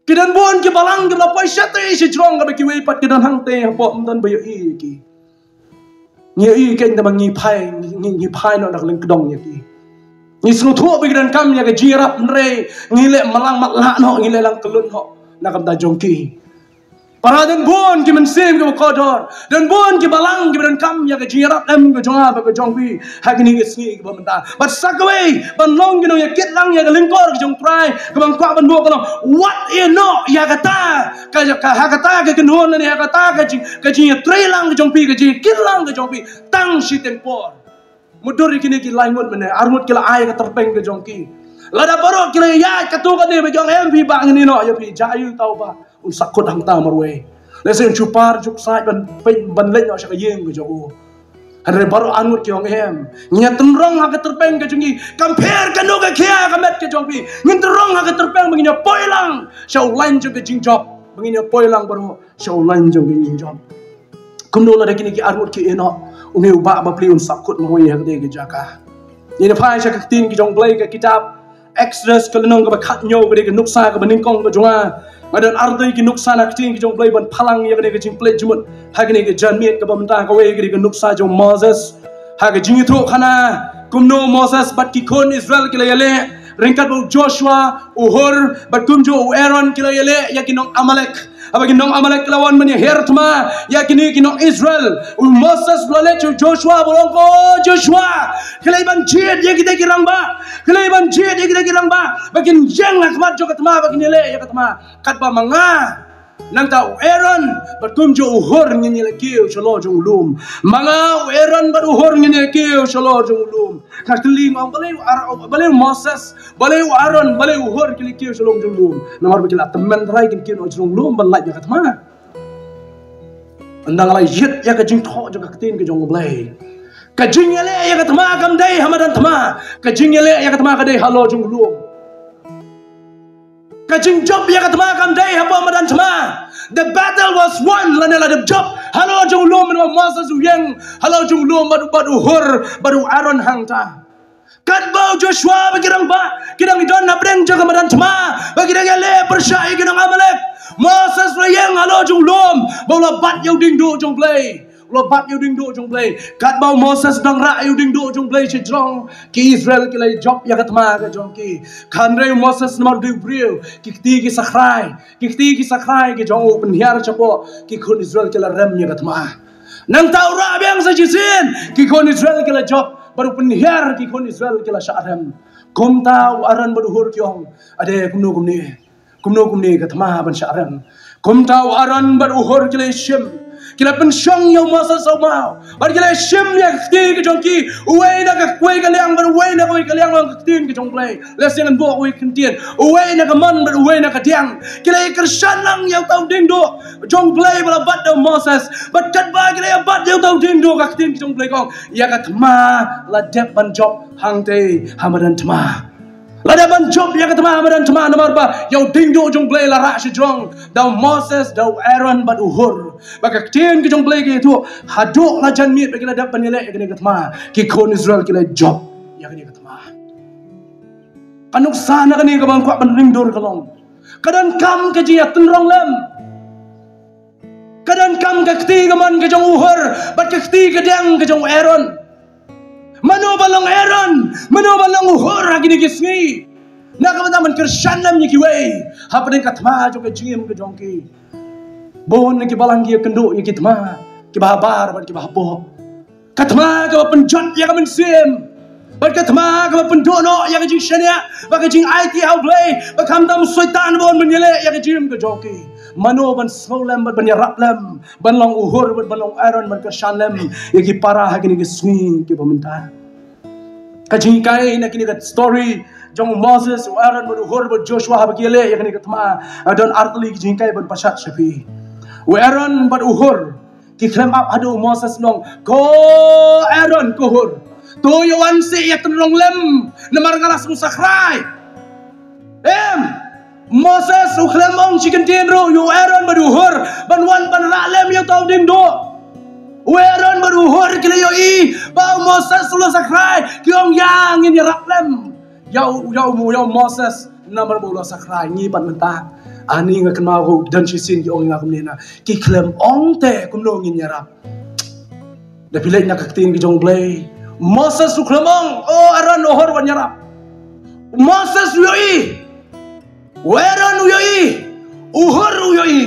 ki don bun ki balang kiba la poi shatei shajrong, kaba kiwei pat ki don hangtei hapoh, ym don ba ïohi ïa ki. Ngi ïohi kein tang ba ngi phai, ngi, ngi phai noh na ka lyngkdong ïa ki. Ngi sngewthuh ba ki donkam ïa ka jingïarap, hynrei ngi leh matlang matlah noh, ngi leh lang kyllun noh na ka bynta jong ki. Para, don bun ki mynsiem kiba kordor, don bun ki balang kiba donkam ïa ka jingïarap lem ka jong nga bad ka jong phi ha kine ki sngi kiba mynta. Bad sa kawei, ban long ki nongïakit lang ïa ka lyngkor ka jong U Trai, kaba nga kwah ban buh ka long, wat ïehnoh ïa kata ka, ka, ha kata ka kynhun lane ha kata ka jing, ka jingïatreilang ka jong phi, ka jingïakit lang ka jong phi tang shiteng por. Mutdur ïa kine ki lai ngut mynne, ar ngut ki la ai ka tyrpeng ka jong ki. Lada baroh ki la ïaid katto katne ba ki ong em phi bah, ngin ïehnoh ïa phi, jia ïa uta u bah, un sahkut hangta marwei. Lehse un shu par, shu ksaid ban, ban leit noh sha ka ïing ka jong u. Hynrei baroh ar ngut ki ong em, ngi ïa tynrong ha ka tyrpeng ka jong ngi. Kam pher kano ka khia ka met ka jong phi, ngin tynrong ha ka tyrpeng ba ngin ïa poi lang sha u lain jong ka jingjop, ba ngin ïa poi lang baroh sha u lain jong ka jingjop. Kumno lada kine ki ar ngut ki ïehnoh, une u bah bapli un sahkut marwei ha katei ka jaka. Ngin ïa phai sha ka ktien ka jong U Blei, ka kitab Exodus ka lynnong kaba khathynñiew, ka dei ka nuksa kaba nyngkong ka jong nga. Nga don ar tylli ki nuksa na ka ktien ka jong U Blei ban phalang ïa kane ka jingpynleit jingmut ha kane ka janmiet kaba mynta. Kawei ka dei ka nuksa jong u Moses. Ha ka Jingïathuhkhana, kumno u Moses bad ki khun Israel ki la ïaleh ryngkat bad u Joshua, u Hur bad kumjuh u Aaron ki la ïaleh ïa ki nong Amalek. Haba ki nong Amalek ki la wan ban ïaher thma ïa kine ki nong Israel, u Moses u la leit sha u Joshua bad u ong, ko Joshua, khie leit ban jied ïa kita ki rangbah, khie leit ban jied ïa kita ki rangbah ba kin ïeng ha khmat jong ka thma, ba kin ïaleh ïa ka thma, katba ma nga Nangta u Aaron bad kumjuh u Hur ngin ïa leh kiew shalor jong u lum. Ma nga u Aaron bad u Hur ngin ïa leh kiew shalor jong u lum. Nga kylli nga ong balei u Ar-, balei u Moses, balei u Aaron, balei u Hur ki leh kiew shalor jong u lum. Namar ba ki la tymmen trai kin kiew noh jong u lum ban lait ïa ka thma. Ynda nga la ïit ïa ka jingthoh jong ka ktien ka jong u Blei. Ka jingïaleh ïa ka thma kam dei ha madan thma. Ka jingïaleh ïa ka thma ka dei halor jong u lum. Ka jingjop ïa ka thma kam dei hapoh madan thma. The battle was won lane la dep jop halor jong u lum, mynba u Moses u ïeng halor jong u lum bad, bad u Hur bad u Aaron hangta. Katba u Joshua bad ki rangbah ki dang don hapdeng jong ka madan thma ba ki dang ïaleh pyrshah ïa ki nong Amalek, Moses u la ïeng halor jong u lum bad u la bat ïa u diengduh jong u Blei. U la bat ïa u diengduh jong u Blei. Katba u Moses u dang rah ïa u diengduh jong u Blei shajrong, ki Israel ki la jop ïa ka thma ka jong ki. Hynrei u Moses namar u dei u briew, ki kti ki sakhrai, ki kti ki sakhrai ki jong u pynhiar shapoh, ki khun Israel ki la rem ïa ka thma. Nangta u rah biang sa shisien, ki khun Israel ki la jop bad u pynhiar, ki khun Israel ki la shah rem. Kumta u Aaron bad u Hur ki ong, ade kumno kumne, kumno kumne ka thma ban shah rem. Kumta u Aaron bad u Hur ki la shim, ki la pynshong ïa u Moses ha u maw bad ki la shim ïa ka kti ka jong ki, uwei na kawei ka liang bad uwei na kawei ka liang, ong ka ktien ka jong u Blei. Lehse ngan buh kawei ka kyntien, uwei na ka mon bad uwei na ka diang. Ki la kyrshan lang ïa uta u diengduh jong u Blei ba la bat da u Moses. Bad katba ki la ïa bat ïa uta u diengduh, ka ktien ka jong u Blei ka ong, ïa ka thma la dep ban jop hangtei ha madan thma. La dep ban jop ïa ka thma ha madan thma namar ba ïa u diengduh jong u Blei la rah shajrong da u Moses, da u Aaron bad u Hur. Bad ka ktien ka jong u Blei ka ïathuh, haduh la janmiet ba ki la dep ban ïaleh ïa kane ka thma, ki khun Israel ki la jop ïa kane ka thma. Ka nuksa na kane kaba nga kwah ban ring dur ka long, ka donkam ka jingïatynrong lem. Ka donkam ka kti ka mon ka jong u Hur bad ka kti ka diang ka jong u Aaron. Mano ba long Aaron, mano ba long u Hur ha kine ki sngi? Na ka bynta ban kyrshan lem ïa kiwei hapdeng ka thma jong ka jingim ka jong ki. Bun na ki balang ki ïakynduh ïa ki thma kiba habar bad kiba hapoh. Ka thma kaba pynjot ïa ka mynsiem bad ka thma kaba pynduh noh ïa ka jingshaniah bad ka jingaiti ha u Blei, ba khamtam u Soitan bun ban ïaleh ïa ka jingim ka jong ki. Mano ban sngewlem bad ban ïarap lem ban long u Hur bad ban long u Aaron ban kyrshan lem ïa ki para ha kine ki sngi kiba mynta. Ka jinghikai na kine ka story jong u Moses, u Aaron bad u Hur bad Joshua haba ki ïaleh ïa kane ka thma, don artylli ki jinghikai ban pashat sha phi. U Aaron bad u Hur ki khlem ap haduh u Moses u ong, ko Aaron, ko Hur, to ïa wan seh ïatynrong lem namar nga la sngewsakhrai. Em, Moses u khlem ong shi kyntien ruh ïa u Aaron bad u Hur ban wan ban rah lem ïa uta u diengduh. U Aaron bad u Hur ki la ïohi ba u Moses u la sakhrai, ki ong, ïa ngin ïarap lem ïa u, ïa u, ïa u Moses namar ba u la sakhrai. Ngi pat mynta, ani nga kynmaw ruh don shisien ki ong ïa nga kumne, na ki khlem ong te kumno ngin ïarap. Da phi leit na ka ktien ka jong u Blei, Moses u khlem ong, o Aaron, o Hur, wan ïarap. Moses u ïohi, u Aaron u ïohi, u Hur u ïohi.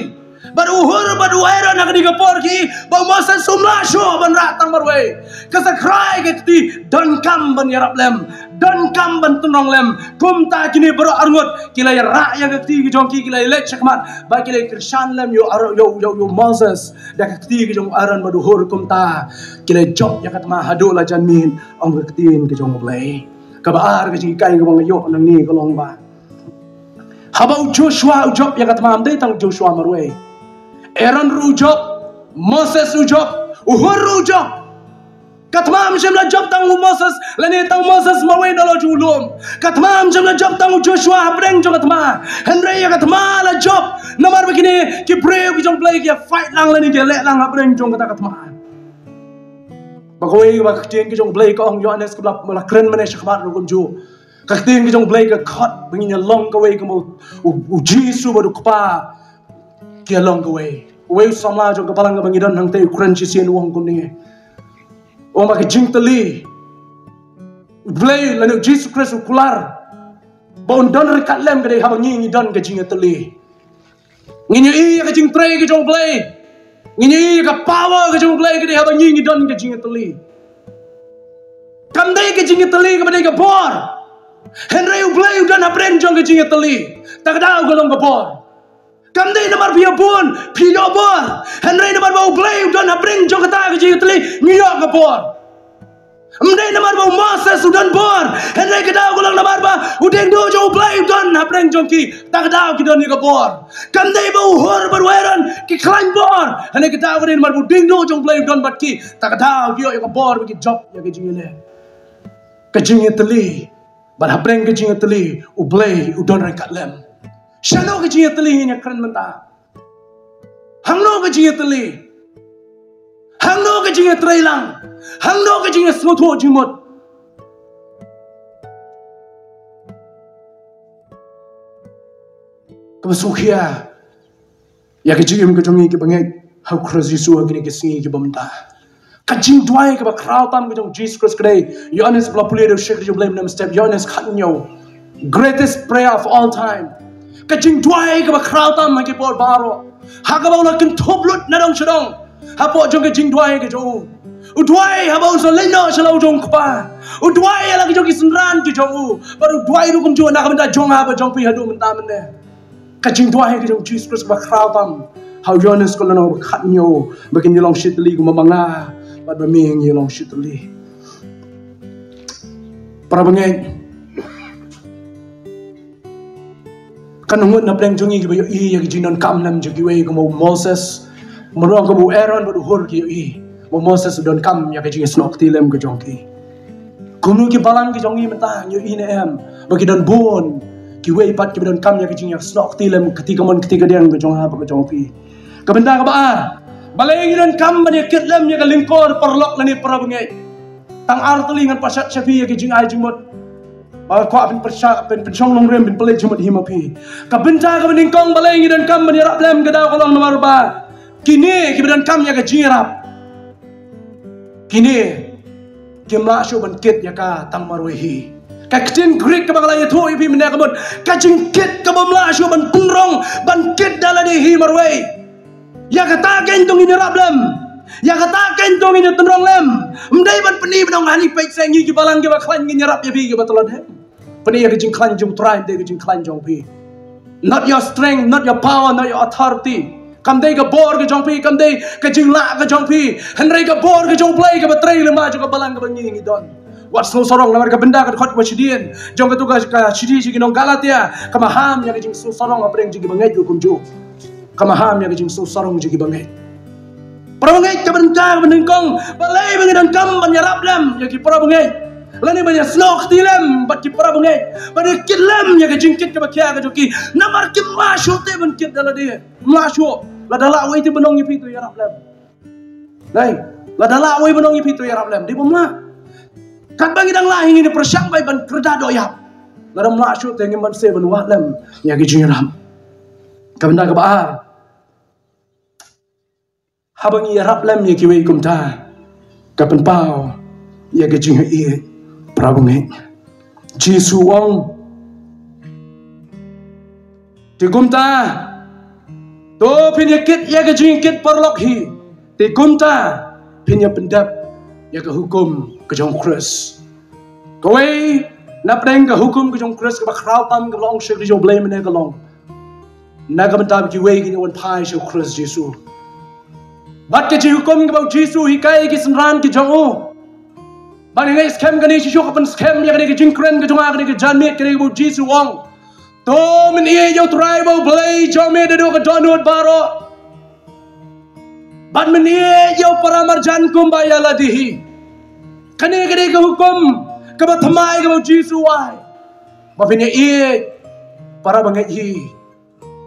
Bad u Hur bad u Aaron ha kane ka por ki, ba u Moses um lah shuh ban rah tang marwei. Ka sakhrai ka kti, donkam ban ïarap lem, donkam ban tynrong lem. Kumta kine baroh arngut ki la ïarah ïa ka kti ka jong ki, ki la ïaleit shakhmat bad ki la kyrshan lem ïa u Aaron, ïa u, ïa u, ïa u Moses da ka kti ka jong u Aaron bad u Hur. Kumta ki la jop ïa ka thma haduh la janmiet, ong ka ktien ka jong u Blei. Kaba ar ka jinghikai kaba nga ïoh nangne ka long ba haba u Joshua u jop ïa ka thma, ym dei tang u Joshua marwei. Aaron ruh u jop, Moses u jop, u Hur ruh u jop. Ka thma ym shym la jop tang u Moses lane tang u Moses marwei na la jong u lum. Ka thma ym shym la jop tang u Joshua hapdeng jong ka thma. Hynrei ïa ka thma la jop namar ba kine ki briew ki jong u Blei ki ïa fight lang lane ki ïa leh lang hapdeng jong kata ka thma. Ba kawei ba ka ktien ka jong u Blei ka ong, Ïoannis kaba la kren mynne shakhmat ruh kumjuh. Ka ktien ka jong u Blei ka khot ba ngin ïa long kawei kum u, u, u Jisu bad u Kpa ki ïa long kawei. Uwei u samla jong ka balang kaba ngi don hangtei u kren shisien u ong kumne. U ong ba ka jingtylli, u Blei lane u Jisu Khrist u kular ba un don ryngkat lem ka dei haba ngi ngi don ka jingïatylli. Ngin ïohi ïa ka jingtrei ka jong u Blei. Ngin ïohi ïa ka power ka jong u Blei ka dei haba ngi ngi don ka jingïatylli. Kam dei ka jingïatylli kaba dei ka bor. Hynrei u Blei u don hapdeng jong ka jingïatylli. Ta ka daw ka long ka bor. Kam dei namar phi ïa bun phi ïoh bor, hynrei namar ba U Blei u don hapdeng jong kata ka jingïatylli ngi ïoh ka bor. Ym dei namar ba u Moses u don bor, hynrei ka daw ka long namar ba u diengduh jong U Blei u don hapdeng jong ki. Ta ka daw ki don ïa ka bor. Kam dei ba u Hur bad u Aaron ki khlaiñ bor, hynrei ka daw ka dei namar ba u diengduh jong U Blei u don bad ki. Ta ka daw ki ïoh ïa ka bor ba ki jop ïa ka jingïaleh, ka jingïatylli. Bad hapdeng ka jingïatylli U Blei u don ryngkat lem. Shano ka jingïatylli ngin ïa kren mynta? Hangno ka jingïatylli? Hangno ka jingïatreilang? Hangno ka jingïasngewthuh jingmut? Kaba sngewkhia ïa ka jingim ka jong ngi kiba ngeit ha u Khrist Jisu ha kine ki sngi kiba mynta. Ka jingduwai kaba khraw tam ka jong Jisu Khrist ka dei, Ïoannis ba la pule da u shakri jong U Blei mynne mynstep, Ïoannis khathynñiew. Greatest prayer of all time. Ka jingduwai kaba khraw tam ha ki por baroh. Ha kaba u la kynthup lut na dong sha dong. Hapoh jong ka jingduwai ka jong u. U duwai haba un sa leit noh sha la u jong u Kpa. U duwai ïa la ki jong ki synran ki jong u. Bad u duwai ruh kumjuh na ka bynta jong nga bad jong phi haduh mynta mynne. Ka jingduwai ka jong Jisu Khrist kaba khraw tam ha u Ïoannis ka lynnong ba khathynñiew, ba kin ïa long shi tylli kumba ma nga bad ba me ngi ïa long shi tylli. Para bangeit, kan ngut na pdeng jong ngi kiba ïohi ïa ka jingdonkam lem jong kiwei kumba u Moses, kumba ruh kumba u Aaron bad u Hur ki ïohi ba u Moses u donkam ïa ka jingsnoh kti lem ka jong ki. Kumno ki balang ki jong ngi mynta ngi ïohi ne em ba ki don bun kiwei pat kiba donkam ïa ka jingïasnoh kti lem kti kamon kti kadiang ka jong nga bad ka jong phi. Ka bynta kaba ar, balei ngi donkam ban ïa kit lem ïa ka lyngkor paralok lane para bangeit? Tang ar tylli ngan pynshad sha phi ïa ka jingai jingmut. Ba kwah pynpyrshah, pyn, pynshong nongrim, pynpynleit jingmut hi ma phi. Ka bynta kaba nyngkong, balei ngi donkam ban ïarap lem? Ka daw ka long namar ba kine kiba donkam ïa ka jingïarap, kine kim lah shuh ban kit ïa ka tang marwei hi. Ka ktien Greek kaba nga la ïathuh ïa phi mynne ka mut ka jingkit kaba ym lah shuh ban pynrong ban kit da lade hi marwei. Ïa kata kein to ngin ïarap lem. Ïa kata kein to ngin ïa tynrong lem. Ym dei ban pyni ban ong hani peit se ngi ki balang kiba khlaiñ ngin ïarap ïa phi kiba tlot, em. Pyni ïa ka jingkhlaiñ jong U Trai, ym dei ka jingkhlaiñ jong phi. Not your strength, not your power, not your authority. Kam dei ka bor ka jong phi, kam dei ka jinglah ka jong phi. Hynrei ka bor ka jong U Blei kaba trei lyngba jong ka balang kaba ngi ngi don. Wat sngewsarong namar ka bynta ka dkhot kaba shadien jong katu ka, ka shithi sha ki nong Galatia ka maham ïa ka jingsngewsarong hapdeng jong kiba ngeit ruh kumjuh. Ka maham ïa ka jingsngewsarong jong kiba ngeit. Para bangeit, ka bynta kaba nyngkong, balei ba ngi donkam ban ïarap lem ïa ki para bangeit, lane ban ïasnoh kti lem bad ki para bangeit, ban ïa kit lem ïa ka jingkit kaba khia ka jong ki? Namar kim lah shuh te ban kit da lade. Ym lah shuh. Lada lah wei te ban ong ïa phi to ïarap lem. Dei, lada lah wei ban ong ïa phi to ïarap lem, dei bym lah. Katba ngi dang lah hi ngin ïa pyrshang bai ban kyrda doh ïap. Lada ym lah shuh te ngim banse ban wad lem ïa ki jingïarap. Ka bynta kaba ar, haba ngi ïarap lem ïa kiwei kumta, ka pynpaw ïa ka jingïeit, para bangeit. Jisu u ong, te kumta to phin ïa kit ïa ka jingkit paralok hi. Te kumta phin ïa pyndep ïa ka hukum ka jong U Khrist. Kawei na pdeng ka hukum ka jong U Khrist kaba khraw tam kaba la ong shakri jong U Blei mynne ka long, na ka bynta ba kiwei kin ïa wan phai sha U Khrist Jisu. Bad ka jinghukum kaba U Jisu u hikai ïa ki synran ki jong u. Bad ngi ngeit skhem kane shisha ka pynskhem ïa kane ka jingkren ka jong nga, kane ka janmiet, kane kaba U Jisu u ong, to mynïeit ïa U Trai uba U Blei jong me naduh ka dohnud baroh. Bad mynïeit ïa u para marjan kumba ïa lade hi. Kane ka dei ka hukum kaba thymmai kaba U Jisu u ai, ba phin ïa ïeit para bangeit hi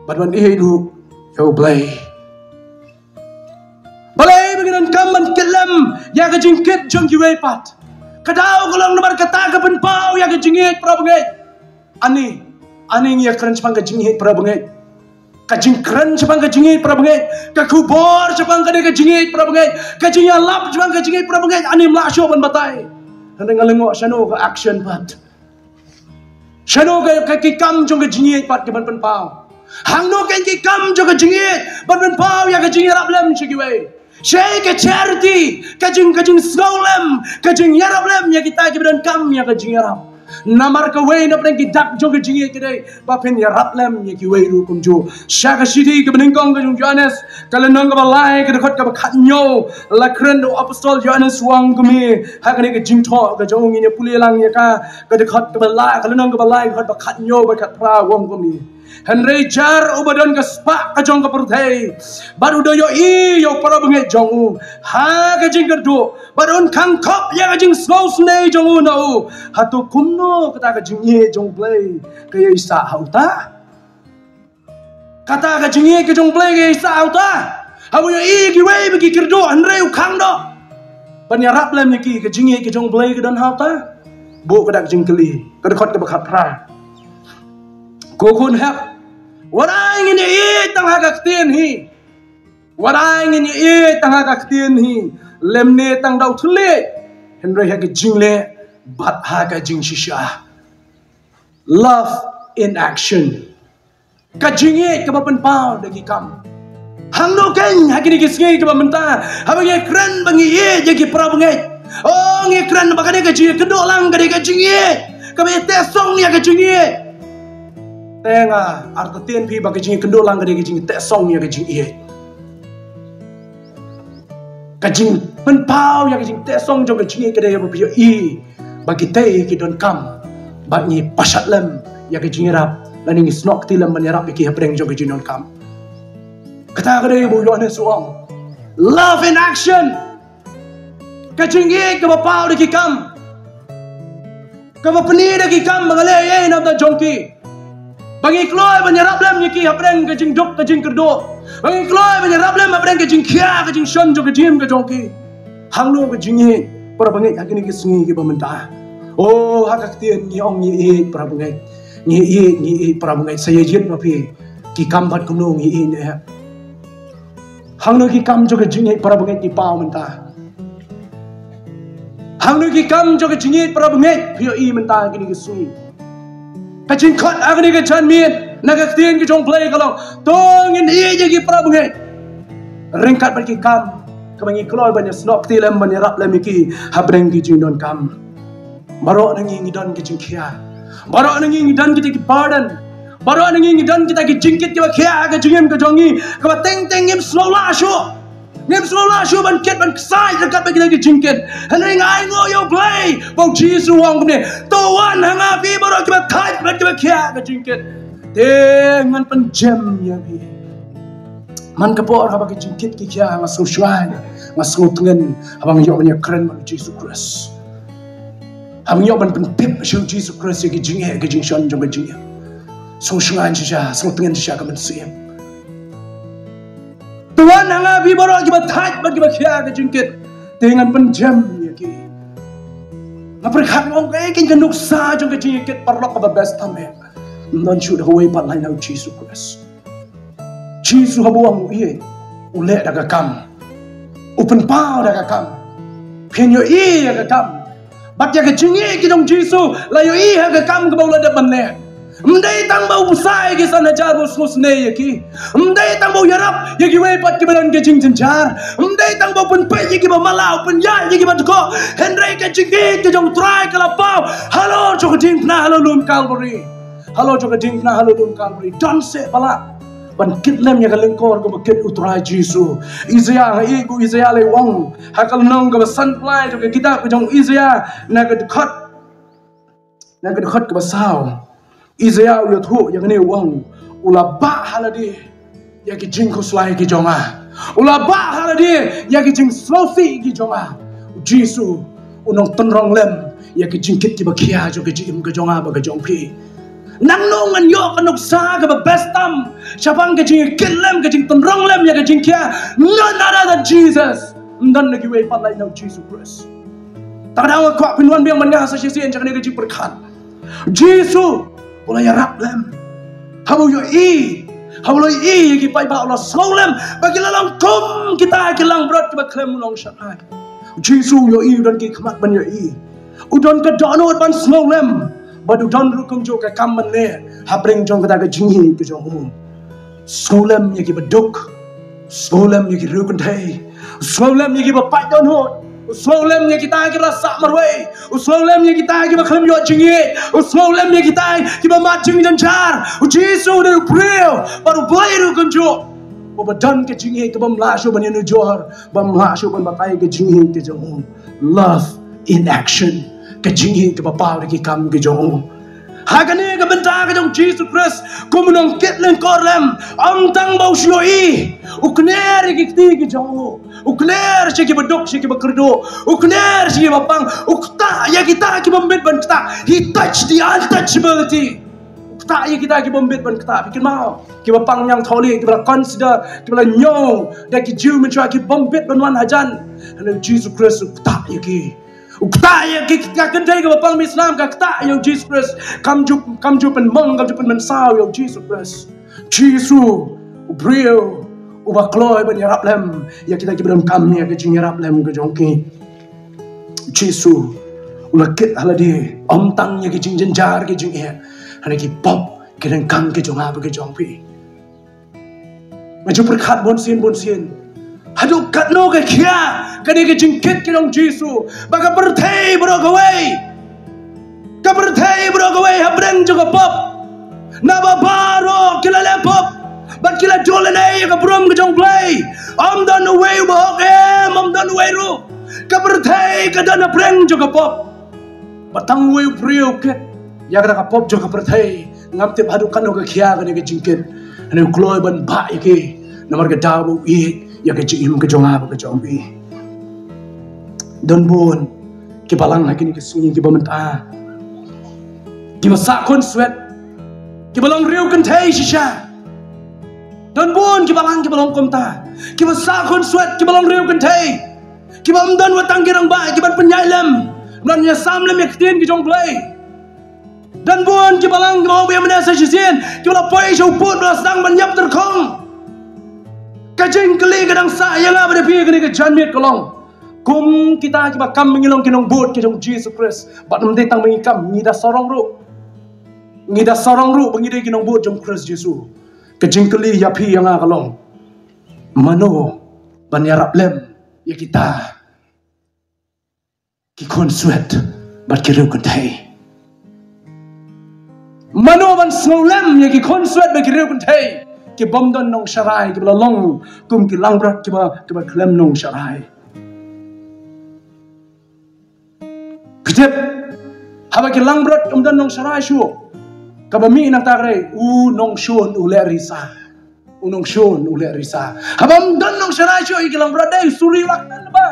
bad ban ïeit ruh ïa U Blei. Balei ba ngi donkam ban kit lem ïa ka jingkit jong kiwei pat? Ka daw ka long namar kata ka pynpaw ïa ka jingïeit, para bangeit. Ani, ani ngi ïa kren shaphang ka jingïeit, para bangeit? Ka jingkren shaphang ka jingïeit, para bangeit, ka khubor shaphang kane ka jingïeit, para bangeit, ka jingïalap shaphang ka jingïeit, para bangeit, ani ym lah shuh ban batai. Hynrei nga lyngngoh shano ka action pat. Shano ka, ka, ki kam jong ka jingïeit pat ki ban pynpaw? Hangno ka ki kam jong ka jingïeit ban pynpaw ïa ka jingïarap lem sha kiwei? Shaei ka charity, ka jing, ka jingsngew lem, ka jingïarap lem ïa kita kiba donkam ïa ka jingïarap? Namar kawei na pdeng ki dak jong ka jingïeit ka dei ba phin ïarap lem ïa kiwei ruh kumjuh. Sha ka shithi kaba nyngkong ka jong u Ïoannis, ka lynnong kaba lai, ka dkhot kaba khatñiew, la kren da u apostol Ïoannis u ong kumne, ha kane ka jingthoh ka jong u, ngin ïa pule lang ïa ka, ka dkhot kaba lai, ka lynnong kaba lai, ka dkhot ba khatñiew bad khatphra, u ong kumne: Hynrei jar uba don ka spah ka jong ka pyrthei, bad u da ïohi ïa u para bangeit jong u ha ka jingkyrduh, bad un khang khop ïa ka jingsngewsynei jong u na u, hato kumno kata ka jingïeit jong U Blei ka ïaisah ha uta? Kata ka jingïeit ka jong U Blei ka ïaisah ha uta? Haba u ïohi ïa kiwei ba ki kyrduh hynrei u khang doh ban ïarap lem ïa ki, ka jingïeit ka jong U Blei ka don ha uta? Buh kata ka jingkylli, ka dkhot kaba khatphra. Ko khun hep, wat ai ngin ïaieit tang ha ka ktien hi. Wat ai ngin ïaieit tang ha ka ktien hi, lymne tang da u thylliej, hynrei ha ka jingleh bad ha ka jingshisha. Love in action. Ka jingïeit kaba pynpaw da ki kam. Hangno kein ha kine ki sngi kiba mynta, haba ngi kren ba ngi ïeit ïa ki para bangeit, o, ngi kren ba ka dei ka jingkynduh lang, ka dei ka jingïeit kaba ïatehsong ïa ka jingïeit. Te nga artatien phi ba ka jingkynduh lang ka dei ka jingtehsong ïa ka jingïeit. Ka jingpynpaw ïa ka jingtehsong jong ka jingïeit ka dei ba phi ïohi ba kitei ki donkam, bad ngi pashat lem ïa ka jingïarap, lane ngi snoh kti lem ban ïarap ïa ki hapdeng jong ka jingdonkam. Kata ka dei ba u Ïoannis u ong, love in action. Ka jingïeit kaba paw da ki kam, kaba pyni da ki kam ba nga leh ei ei na bynta jong ki, ba ngi kloi ban ïarap lem ïa ki hapdeng ka jingduk ka jingkyrduh, ba ngi kloi ban ïarap lem hapdeng ka jingkhia ka jingshon jong ka jingim ka jong ki. Hangno ka jingïeit para bangeit ha kine ki sngi kiba mynta? O, ha ka ktien ngi ong ngi ïeit para bangeit, ngi ïeit, ngi ïeit para bangeit, sa ïa jied ma phi, ki kam bad kumno ngi ïeit ne em? Hangno ki kam jong ka jingïeit para bangeit ki paw mynta? Hangno ki kam jong ka jingïeit para bangeit phi ïohi mynta ha kine ki sngi? Ka jingkhot ha kane ka janmiet na ka ktien ka jong U Blei ka long, to ngin ïeit ïa ki para bangeit ryngkat bad ki kam kaba ngi kloi ban ïasnoh kti lem, ban ïarap lem ïa ki hapdeng ki jingdonkam. Baroh na ngi ngi don ki jingkhia. Baroh na ngi ngi don kita ki burden. Baroh na ngi ngi don kita ki jingkit kiba khia ha ka jingim ka jong ngi, kaba teng teng ngim sngew lah shuh. Ngim sngew lah shuh ban kit ban ksaid ryngkat bad kita ki jingkit. Hynrei nga ainguh ïa U Blei ba U Jisu u ong kumne, to wan ha nga phi baroh kiba thait bad kiba khia ha ka jingkit, te ngan pynjem ïa phi. Man ka por haba ki jingkit ki khia, nga sngewshngaiñ, nga sngewtngen haba nga ïoh ban ïakren bad U Jisu Khrist. Haba nga ïoh ban pyntip sha U Jisu Khrist ïa ki jingeh ki jingshon jong ka jingim. Sngewshngaiñ shisha, sngewtngen shisha ka mynsiem. To wan ha nga phi baroh kiba thait bad kiba khia ka jingkit, te ngan pynjem ïa ki. Nga pyrkhat nga ong, kaei kein ka nuksa jong ka jingïakit paralok kaba best tam eh? Ym don shuh da kawei pat lait na U Jisu Khrist. Jisu haba u ong u ïeit, u leh da ka kam, u pynpaw da ka kam. Phin ïohi ïa ka kam. Bad ïa ka jingïeit ka jong Jisu la ïohi ha ka kam kaba u la dep ban leh. Ym dei tang ba u bsa ïa ki san hajar ba u sngewsynei ïa ki. Ym dei tang ba u ïarap ïa kiwei pat kiba don ka jingjynjar. Ym dei tang ba u pynpeit ïa kiba matlah, u pynïaid ïa kiba dkoh. Hynrei ka jingïeit ka jong U Trai ka la paw halor jong ka diengphna halor lum Kalbari. Halor jong ka diengphna halor lum Kalbari. Don seh ba lah ban kit lem ïa ka lyngkor kaba kit U Trai Jisu. Isaiah, ha i, u Isaiah la ong ha ka lynnong kaba sanphew lai jong ka kitab ka jong u Isaiah, na ka dkhot, na ka dkhot kaba saw, Isaiah u ïathuh ïa kane, u ong, u la bah ha lade ïa ki jingkhuslai ki jong nga. U la bah ha lade ïa ki jingsngewsih ki jong nga. U Jisu u nongtynrong lem ïa ki jingkit kiba khia jong ka jingim ka jong nga bad ka jong phi. Nangno ngan ïoh ka nuksa kaba best tam shaphang ka jingkit lem, ka jingtynrong lem ïa ka jingkhia? None other than Jesus. Ym don na kiwei pat lait na U Jisu Khrist. Te nga kwah phin wan biang bad nga sa shisien sha kane ka jingpyrkhat. Jisu u la ïarap lem. Haba u ïohi, haba u la ïohi ïa ki paidbah, u la sngew lem ba ki la long kum kita ki langbrot kiba khlem u nongshakri. Jisu u ïohi, u don ki khmat ban ïohi. U don ka dohnud ban sngew lem. Bad u don ruh kumjuh ka kam ban leh hapdeng jong kata ka jingïeit ka jong u. Sngew lem ïa kiba duk. Sngew lem ïa ki riewkynthei. Sngew lem ïa kiba pait dohnud. U sngewlem ïa kita kiba la sah marwei. U sngewlem ïa kita kiba khlem ïoh jingïeit. U sngewlem ïa kita kiba mad jingjynjar. U Jisu u dei u briew bad U Blei ruh kumjuh, uba don ka jingïeit kaba ym lah shuh ban ïanujor, ba ym lah shuh ban batai ka jingïeit ka jong u. Love in action. Ka jingïeit kaba paw da ki kam ki jong u. Ha kane ka bynta ka jong u Jisu Khrist, kum u nongkit lyngkor lem, ym tang ba u shu ïohi, u kner ïa ki kti ki jong u. U kner sha kiba duk, sha kiba kyrduh. U kner sha kiba pang. U ktah ïa kita ki bym bit ban ktah. He touched the untouchability. U ktah ïa kita ki bym bit ban ktah. Phi kynmaw, kiba pang ñiangtholi, kiba la consider, kiba la ñiew da ki Jiw mynshuwa, ki bym bit ban wan hajan. Hynrei u Jisu Khrist u ktah ïa ki. U ktah ïa ki, ka kynthei kaba pang mih snam ka ktah ïa u Jisu Khrist. Kam ju, kam ju pynmong, kam ju pynmynsaw ïa u Jisu Khrist. Jisu, u briew uba kloi ban ïarap lem ïa kita kiba donkam ïa ka jingïarap lem ka jong ki. Jisu u la kit ha lade, ym tang ïa ki jingjynjar ki jingeh, hynrei ki pop ki donkam ki jong nga bad ki jong phi. Nga ju pyrkhat bunsien bunsien, haduh katno ka khia kane ka jingkit ka jong u Jisu, ba ka pyrthei baroh kawei, ka pyrthei baroh kawei hapdeng jong ka pop. Naba baroh ki la leh pop bad ki la duh lane ïa ka burom ka jong U Blei. Ym don uwei uba hok em, ym don uwei ruh. Ka pyrthei ka don hapdeng jong ka pop. Ba tang uwei u briew u kit ïa kata ka pop jong ka pyrthei. Ngam tip haduh katno ka khia kane ka jingkit. Hynrei u kloi ban bah ïa ki namar ka daw ba u ïeit ïa ka jingim ka jong nga bad ka jong phi. Don bun ki balang ha kine ki sngi kiba mynta, kiba sah khunswet, kiba long riewkynthei shisha. Don bun ki balang kiba long kumta, kiba sah khunswet, kiba long riewkynthei, kiba ym don wat tang ki rangbah kiban pynïaid lem, ban ïasam lem ïa ka ktien ka jong U Blei. Don bun ki balang kiba ong ba ïa mynne sa shisien kiba la poi sha u pud ba la sdang ban ïap tyrkhong. Ka jingkylli ka dang sah ïa nga bad ïa phi ha kane ka janmiet ka long, kum kita kiba kam ba ngi long ki nongbud ki jong u Jisu Khrist, bad ym dei tang ba ngi kam, ngi da sarong ruh. Ngi da sarong ruh ba ngi dei ki nongbud jong u Khrist Jisu. Ka jingkylli ïa phi ïa nga ka long, mano ban ïarap lem ïa kita ki khunswet bad ki riewkynthei? Mano ban sngewlem ïa ki khunswet bad ki riewkynthei, ki bym don nongsharai, kiba la long kum ki langbrot kiba, kiba khlem nongsharai? Phi tip, haba ki langbrot kim don nongsharai shuh, kaba mih nangta ka dei u nongshun u leh risa. U nongshun u leh risa. Haba ym don nongsharai shuh ïa ki langbrot, dei u suri u la kmen ba.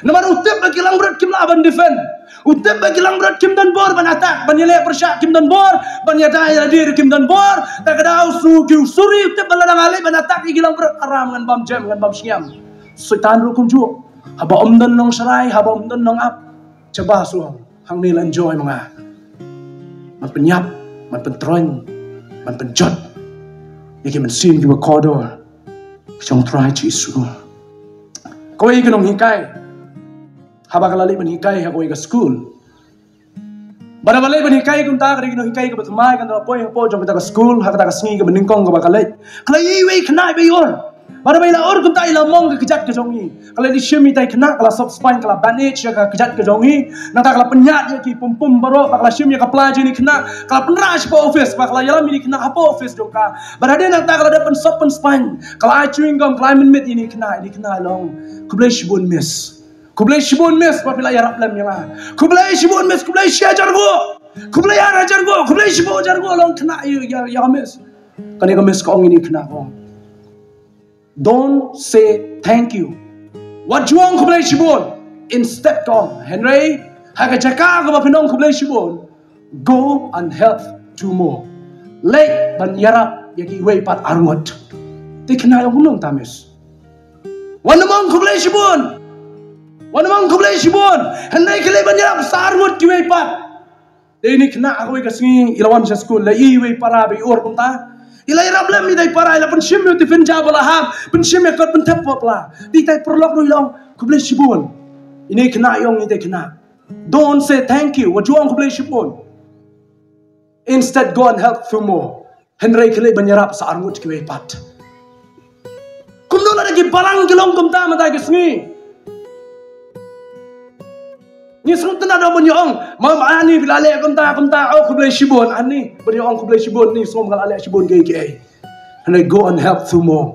Namar u tip ba ki langbrot kim lah ban defend. U tip ba ki langbrot kim don bor ban attack, ban ïaleh pyrshah kim don bor, ban ïada ïalade ruh kim don bor. Te ka daw u su, ki u suri u tip ba lada nga leit ban attack ïa ki langbrot, aram, ngan bam jem, ngan bam shngiam. Soitan ruh kumjuh. Haba ym don nongsharai, haba ym don nongap, shaba suang. Hangne la enjoy ma nga. Ban pynïap, ban pyntroiñ, ban pynjot ïa ki mynsiem kiba kordor ka jong u Trai Jisu. Kawei ka nonghikai, haba ka la leit ban hikai ha kawei ka skul, bad haba leit ban hikai kumta, ka dei ka nonghikai kaba thymmai, kan da la poi hapoh jong kata ka skul ha kata ka sngi kaba nyngkong kaba ka leit. Ka la ïohi iwei i khynnah iba ïa ur. Bad haba i la ur kumta, i la mong ka kjat ka jong i. Ka la dei shim ïa ita i khynnah, ka la sop spaiñ, ka la bandage ïa ka kjat ka jong i. Nangta ka la pynïaid ïa ki pum pum baroh, bad ka la shim ïa ka pla jong ine i khynnah, ka la pynrah shapoh office, bad ka la ïalam ïa ine i khynnah hapoh office jong ka. Bad hadien nangta ka la dep pynsop pynspaiñ, ka la ai chewing gum, ka la ai mynmiet ïa ine i khynnah, ine i khynnah i la ong, "Khublei shibun, miss. Khublei shibun, miss, ba phi la ïarap lem ïa nga. Khublei shibun, miss, khublei shi hajar nguh. Khublei ar hajar nguh, khublei shiphew hajar nguh," la ong khynnah ïa, ïa, ïa ka miss. Kane ka miss ka ong ïa ine i khynnah, ka ong, "Don't say thank you. Wat ju ong khublei shibun." Instead ka ong, "Hynrei ha ka jaka kaba phin ong khublei shibun, go and help two more. Leit ban ïarap ïa kiwei pat arngut." Te i khynnah i ong, "Kumno mynta, miss? Wat nym ong khublei shibun. Wat nym ong khublei shibun. Hynrei khie leit ban ïarap sa arngut kiwei pat." Te ine i khynnah ha kawei ka sngi i la wan sha skul, la ïohi iwei i para ba i ur kumta. I la ïarap lem ïa ita i para, i la pynshim ïa u tiffin jar ba la hap, pynshim ïa ka kot pynthep hapoh pla. Te ita i paralok ruh i la ong, "Khublei shibun." Ine i khynnah i ong ïa ita i khynnah, "Don't say thank you. Wat ju ong khublei shibun. Instead, go and help two more. Hynrei khie leit ban ïarap sa arngut kiwei pat." Kumno lada ki balang ki long kumta mynta ka sngi? Ngi sngewtynnad ban ïa ong, ma, ma ani ba la leh kumta kumta, oh, khublei shibun, ani ban ïa ong khublei shibun, ngi sngew ba nga la leh shibun kiei kiei. Hynrei go and help two more.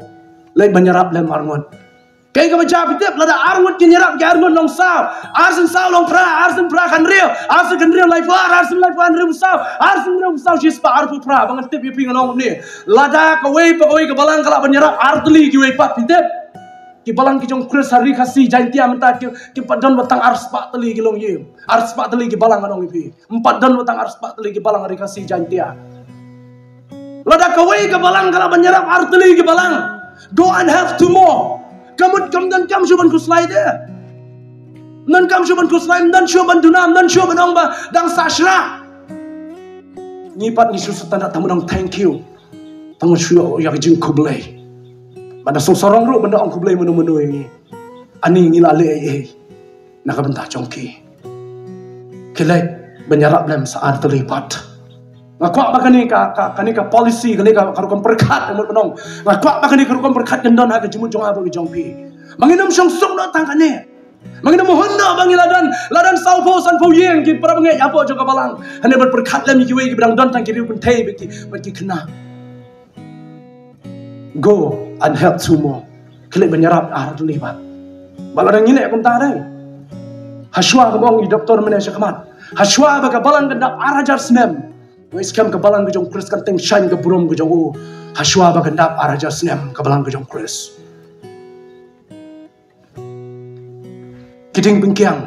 Leit ban ïarap lem arngut. Kaei kaba jia phi tip, lada arngut kin ïarap ki arngut nongsaw, arsien saw long phra, arsien phra khathynriew, arsien khathynriew laiphew ar, arsien laiphew ar hynriewphew saw, arsien hynriewphew saw shispah arphew phra, ba ngan tip ïa phi ngan ong kumne. Lada kawei pa kawei ka balang ka lah ban ïarap artylli kiwei pat, phi tip. Ki balang ki jong Khrist ha Ri Khasi Jaintia mynta ki, kim pat don wat tang arspah tylli ki longïing. Arspah tylli ki balang ngan ong ïa phi. Ym pat don wat tang arspah tylli ki balang ha Ri Khasi Jaintia. Lada kawei ka balang ka lah ban ïarap artylli ki balang, go and have two more. Ka mut kam donkam shuh ban khuslai de. Ym donkam shuh ban khuslai, ym don shuh ban duna, ym don shuh ban ong ba dang sah shrah. Ngi pat ngi shu sngewtynnad tang ban ong thank you. Tang shu ïoh ïa ka jingkhublei. Bad da sngewsarong ruh ban da ong khublei mano mano ïa ngi. Ani ngi la leh ei ei na ka bynta jong ki. Ki leit ban ïarap lem sa artylli pat. Nga kwah ba kane ka, ka, kane ka policy, kane ka, ka rukom pyrkhat, ka mut ban ong. Nga kwah ba kane ka rukom pyrkhat kan don ha ka jingmut jong nga bad ka jong phi. Ba ngin ym shong suk noh tang kane. Ba ngin ym hun noh ba ngi la don, la don sawphew sanphew ïing ki para bangeit hapoh jong ka balang. Hynrei ban pyrkhat lem ïa kiwei kiba dang don tang ki riew kynthei bad ki, bad ki khynnah. Go and help two more. Ki leit ban ïarap artylli pat. Ba la dang ngi leh kumta dei. Hashwa kaba ong i doktor mynne sha khmat, hashwa ba ka balang kan dap ar hajar snem, ngi skhem ka balang ka jong Khrist kan tyngshaiñ ka burom ka jong u. Hashwa ba kan dap ar hajar snem ka balang ka jong Khrist. Ki diengpyngkiang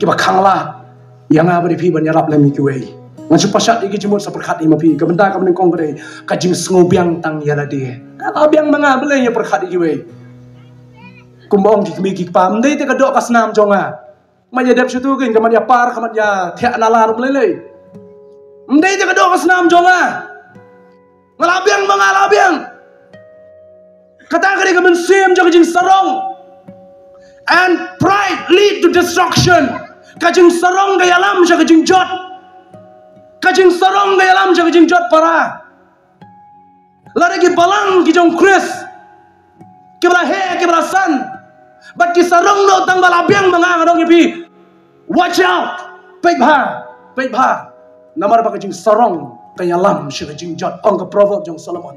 kiba khang lad ïa nga bad ïa phi ban ïarap lem ïa kiwei. Ngan shu pashat ïa ki jingmut sa pyrkhat ïa ma phi. Ka bynta kaba nyngkong ka dei ka jingsngewbiang tang ïa lade. Ka la biang ma nga balei ïa pyrkhat ïa kiwei. Kumba ong ki kmie ki kpa, ym dei te ka doh ka snam jong nga. Ma ïa dep shuh tu ki, ka mat ïa par, ka mat ïa thiah nalar balei lei. Ym dei te ka doh ka snam jong nga. Nga la biang ma nga la biang. Kata ka dei ka mynsiem jong ka jingsarong. And pride lead to destruction. Ka jingsarong ka ïalam sha ka jingjot. Ka jingsarong ka ïalam sha ka jingjot para. Lada ki balang ki jong Khrist kiba la heh kiba la san bad ki sarong noh tang ba la biang ma nga, nga ong ïa phi, watch out. Peit bha, peit bha. Namar ba ka jingsarong ka ïalam sha ka jingjot, ong ka Proverb jong Solomon.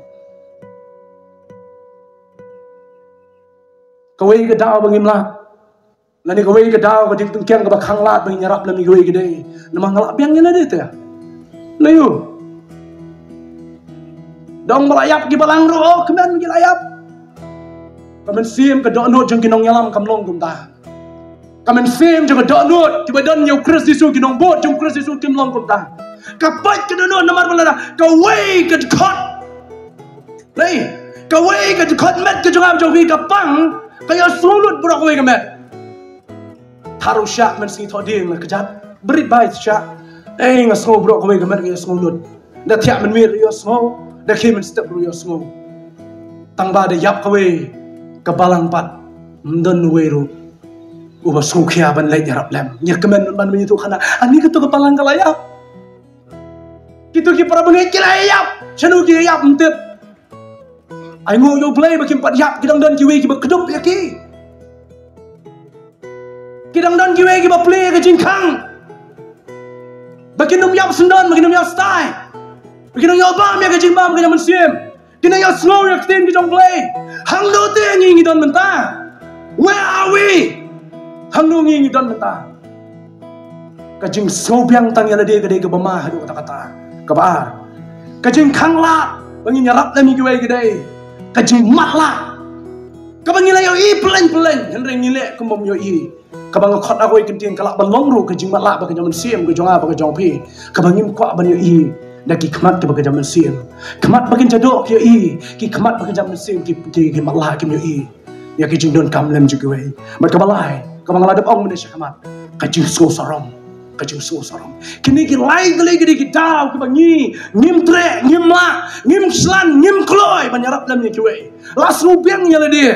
Kawei ka daw ba ngim lah, lane kawei ka daw ka diengpyngkiang kaba khang lad ba ngin ïarap lem ïa kiwei ki dei namar nga la biang ïa lade te. Lei u dong ba la ïap ki balang ruh, oh kmen ki la ïap. Ka mynsiem ka dohnud jong ki nongïalam kam long kumta. Ka mynsiem jong ka dohnud kiba don ïa u Khrist Jisu, ki nongbud jong u Khrist Jisu kim long kumta. Ka pait ka dohnud namar ba lada kawei ka dkhot, lei, kawei ka dkhot met ka jong nga jong phi ka pang, ka ïohsngew lut baroh kawei ka met. Tharu shah mynsngi thoh ding la kjat brit bai shah. Ei, nga sngew baroh kawei ka met ka ïohsngew lut. Da thiah mynmiet ruh ïohsngew, da khie mynstep ruh ïohsngew. Tang ba da ïap kawei ka balang pat, ym don uwei ruh uba sngewkhia ban leit ïarap lem. Ngi kmen ban ban ïathuh khana, ani katu ka balang ka la ïap. Kitu ki para bangeit ki la ïap. Shano ki ïap ym tip. Ai nguh ïa U Blei ba kim pat ïap, ki dang don kiwei kiba kdup ïa ki. Ki dang don kiwei kiba plie ïa ka jingkhang. Ba kin ym ïap syndon, ba kin ym ïap stai. Ba kin ym ïap bam ïa ka jingbam ka jong mynsiem. Kin ïa sngew ïa ka ktien ka jong U Blei. Hangno te ngi ngi don mynta? Where are we? Hangno ngi ngi don mynta? Ka jingsngewbiang tang ïa lade ka dei kaba ma haduh katta katta. Kaba ar, ka jingkhang lad ba ngin ïarap lem ïa kiwei ka dei ka jingmatlah. Kaba ngi la ïohi pyllein pyllein, hynrei ngi leh kum bym ïohi. Kaba nga khot ha kawei ka ktien, ka lah ban long ruh ka jingmatlah ba ka jong mynsiem ka jong nga ba ka jong phi. Kaba ngim kwah ban ïohi da ki khmat kiba ka jong mynsiem. Khmat ba kin jadoh ki ïohi, ki khmat ba ka jong mynsiem ki, ki, ki matlah kim ïohi ïa ki jingdonkam lem jong kiwei. Bad kaba lai, kaba nga la dep ong mynne shakhmat, ka jingsngewsarong, ka jingsngewsarong. Kine ki lai tylli ki dei ki daw kiba ngi ngim treh, ngim lah, ngim shlur, ngim kloi ban ïarap lem ïa kiwei. La sngewbiang ïa lade.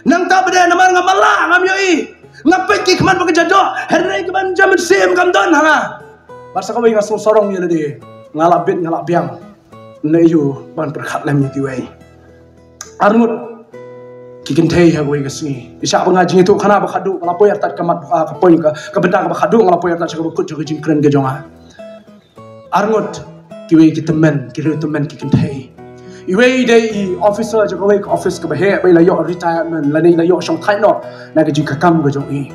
Nangta ba dei namar nga matlah, ngam ïohi. Nga peit ki khmat ba ka jadoh, hynrei ka ban jam mynsiem kam don ha nga. Bad sa kawei nga sngewsarong ïa lade. Nga la bit, nga la biang. Neiu ban pyrkhat lem ïa kiwei. Arngut. ki kynthei ha kawei ka sngi. Ki shah ba nga jingïathuh khana ba khatduh nga la poi artat ka mat, ah, ka poi ka, ka bynta kaba khatduh nga la poi artat sha kaba kut jong ka jingkren ka jong nga. Arngut kiwei ki tymmen, ki riew tymmen ki kynthei. Iwei dei i officer jong kawei ka office kaba heh, ba i la ïoh retirement lane i la ïoh shongthait noh na ka jingkakam ka jong i.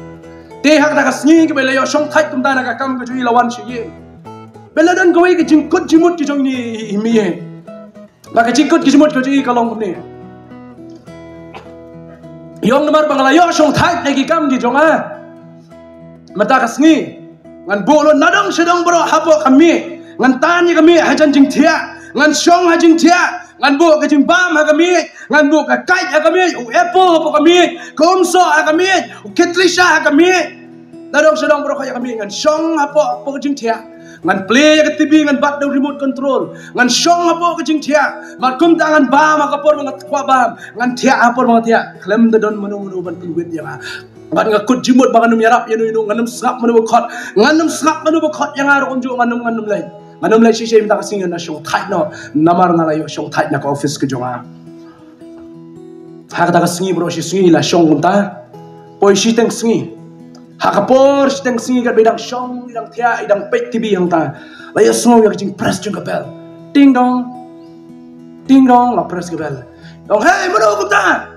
Te ha kata ka sngi kaba i la ïoh shongthait kumta na ka kam ka jong i, la wan sha ïing. Ba la don kawei ka jingkut jingmut ka jong i, i, i mei. Ba ka jingkut ka jingmut ka jong i ka long kumne. Ïong, namar ba nga la ïoh shongthait na ki kam ki jong nga mynta ka sngi, ngan buh lut nadong shadong baroh hapoh ka miej. Ngan tan ïa ka miej hajan jingthiah, ngan shong ha jingthiah, ngan buh ka jingbam ha ka miej, ngan buh ka kait ha ka miej, u apple hapoh ka miej, ka umsoh ha ka miej, u kitlisha ha ka miej. Nadong shadong baroh ïa ka miej ngan shong hapoh, hapoh ka jingthiah. Ngan plie ïa ka T V, ngan bat da u remote control. Ngan shong hapoh ka jingthiah. Mar kumta ngan bam ha ka por ba nga kwah bam, ngan thiah ha ka por ba nga thiah. Khlem da don mano mano ban pynwit ïa nga. Bad nga kut jingmut ba ngan ym ïarap ïa no ïa no, ngan ym sngap mano ba khot, ngan ym sngap mano ba khot ïa nga ruh kumjuh, ngan ym, ngan ym leit. Ngan ym leit shisha mynta ka sngi, ngan da shongthait noh. Namar nga la ïoh shongthait na ka office ka jong nga. Ha kata ka sngi baroh shi sngi la shong kumta. Poi shiteng sngi. Ha ka por shiteng sngi katba i dang shong, i dang thiah, i dang peit T V hangta, la ïohsngew ïa ka jingpress jong ka bell. Ting dong. Ting dong, la press ka bell. Ong, "Hei, mano kumta?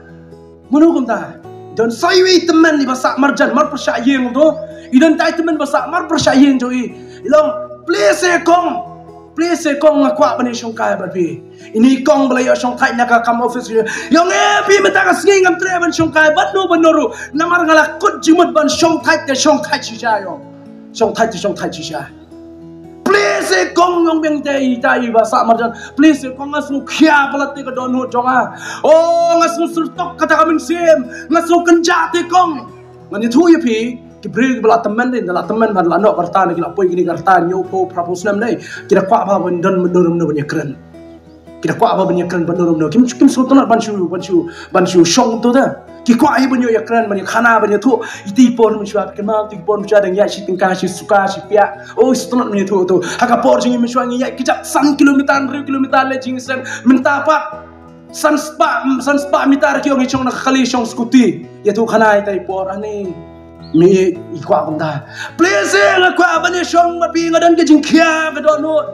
Mano kumta?" Don sa iwei i tymmen iba sah marjan marpyrshah ïing to. I don tai tymmen ba sah marpyrshah ïing jong i. I ong, "Plie se kong. Plie se kong, nga kwah ban ïashongkai bad phi." Ine i kong ba la ïoh shongthait na ka kam office. Ïong, "Eh, phi mynta ka sngi ngam treh ban shongkai bad no bad no ruh. Namar nga la kut jingmut ban shongthait te shongthait shisha, ïong. Shongthait te shongthait shisha." "Plie se kong," ïong, biang te ita iba sah marjan. "Plie se kong, nga sngew khia palat te ka dohnud jong nga. Oh, nga sngew syrtok kata ka mynsiem. Nga sngew kynjah te kong." Ngan ïathuh ïa phi, ki briew kiba la tymmen dei, la tymmen bad la noh ka rta ne, ki la poi kine ka rta hynñiewphew phraphew snem dei, ki da kwah bha ban don mano mano ban ïakren. Ki da kwah bha ban ïakren bad no mano. Kim, kim sngewtynnat ban shu, ban shu, ban shu shong to da. Ki kwah hi ban ïoh ïakren, ban ïakhana, ban ïathuh. Iti por mynshuwa, kynmaw iti por mynshuwa dang ïaid shi tyngka, shi suka, shi piah. Oh, sngewtynnat ban ïathuh to. Ha ka por jong ngi mynshuwa ngi ïaid kjat san kilometer, hynriew kilometer leit jingïaseng. Mynta pat san spah, san spah meter ki ong, i shong na ka kali, shong scooty. Ïathuh khana ita i por, ani. Mei, i kwah kumta. "Plie se, nga kwah ban ïashong bad phi, nga don ka jingkhia ka dohnud.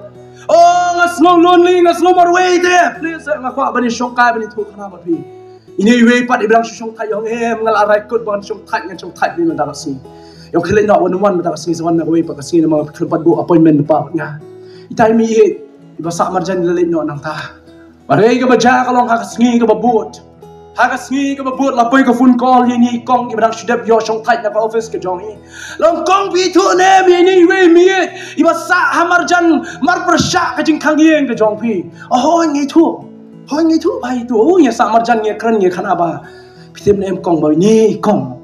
Oh, nga sngew lonely, nga sngew marwei te. Plie se, nga kwah ban ïashongkai, ban ïathuh khana bad phi." Ine iwei pat iba dang shu shongthait, ïong, "Em, nga la rai kut ban shongthait, ngan shongthait bad phi mynta ka sngi." Ïong, khie leit noh, wan wan mynta ka sngi, sa wan na kawei pat ka sngi, namar khlem pat buh appointment lypa bad nga. Ita i mei iba sah marjan i la leit noh nangta. Balei kaba jia ka long ha ka sngi kaba bud. Ha ka sngi kaba bud la poi ka phone call ïa ine i kong iba dang shu dep ïoh shongthait na ka office ka jong i. Long, "Kong, phi ïathuh ne em ïa ine iwei i mei iba sah ha marjan marpyrshah ka jingkhang ïing ka jong phi?" "Oh, hooid nga ïathuh. Hooid nga ïathuh, ba ïathuh. Oh, nga sah marjan, nga kren, nga khana ba." "Phi tip ne em kong ba ine i kong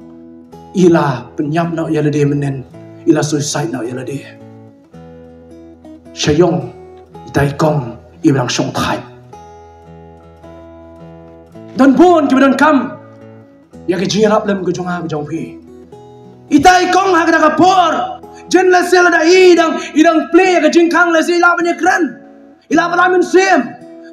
i la pynïap noh ïa lade mynnin. I la suicide noh ïa lade." Sha ïong, ita i kong iba dang shongthait. Don bun kiba donkam ïa ka jingïarap lem ka jong nga ka jong phi. Ita i kong ha kata ka por, jen lehse lada i dang, i dang plie ïa ka jingkhang, lehse i lah ban ïakren, i lah ban ai mynsiem.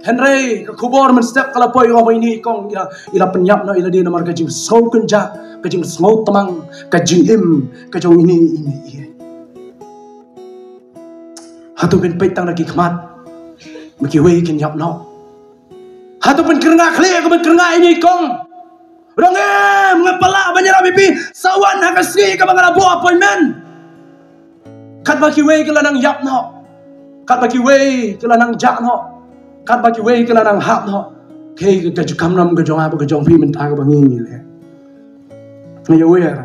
Hynrei ka khubor mynstep ka la poi, ong ba ine i kong i la, i la pynïap noh ïa lade namar ka jingsngewkynjah, ka jingsngewtmang, ka jingim ka jong ine i mei. Hato phin peit tang da ki khmat ba kiwei kin ïap noh? Hato phin kyrngah khlieh kum phin kyrngah ine i kong? Ong, "Em, nga pala ban ïarap ïa phi, sa wan ha ka sngi kaba nga la buh appointment." Katba kiwei ki la nang ïap noh, katba kiwei ki la nang jah noh, katba kiwei ki la nang hap noh. Kaei ka jingkam nam ka jong nga bad ka jong phi mynta kaba ngi ngi leh? Nga ïawer.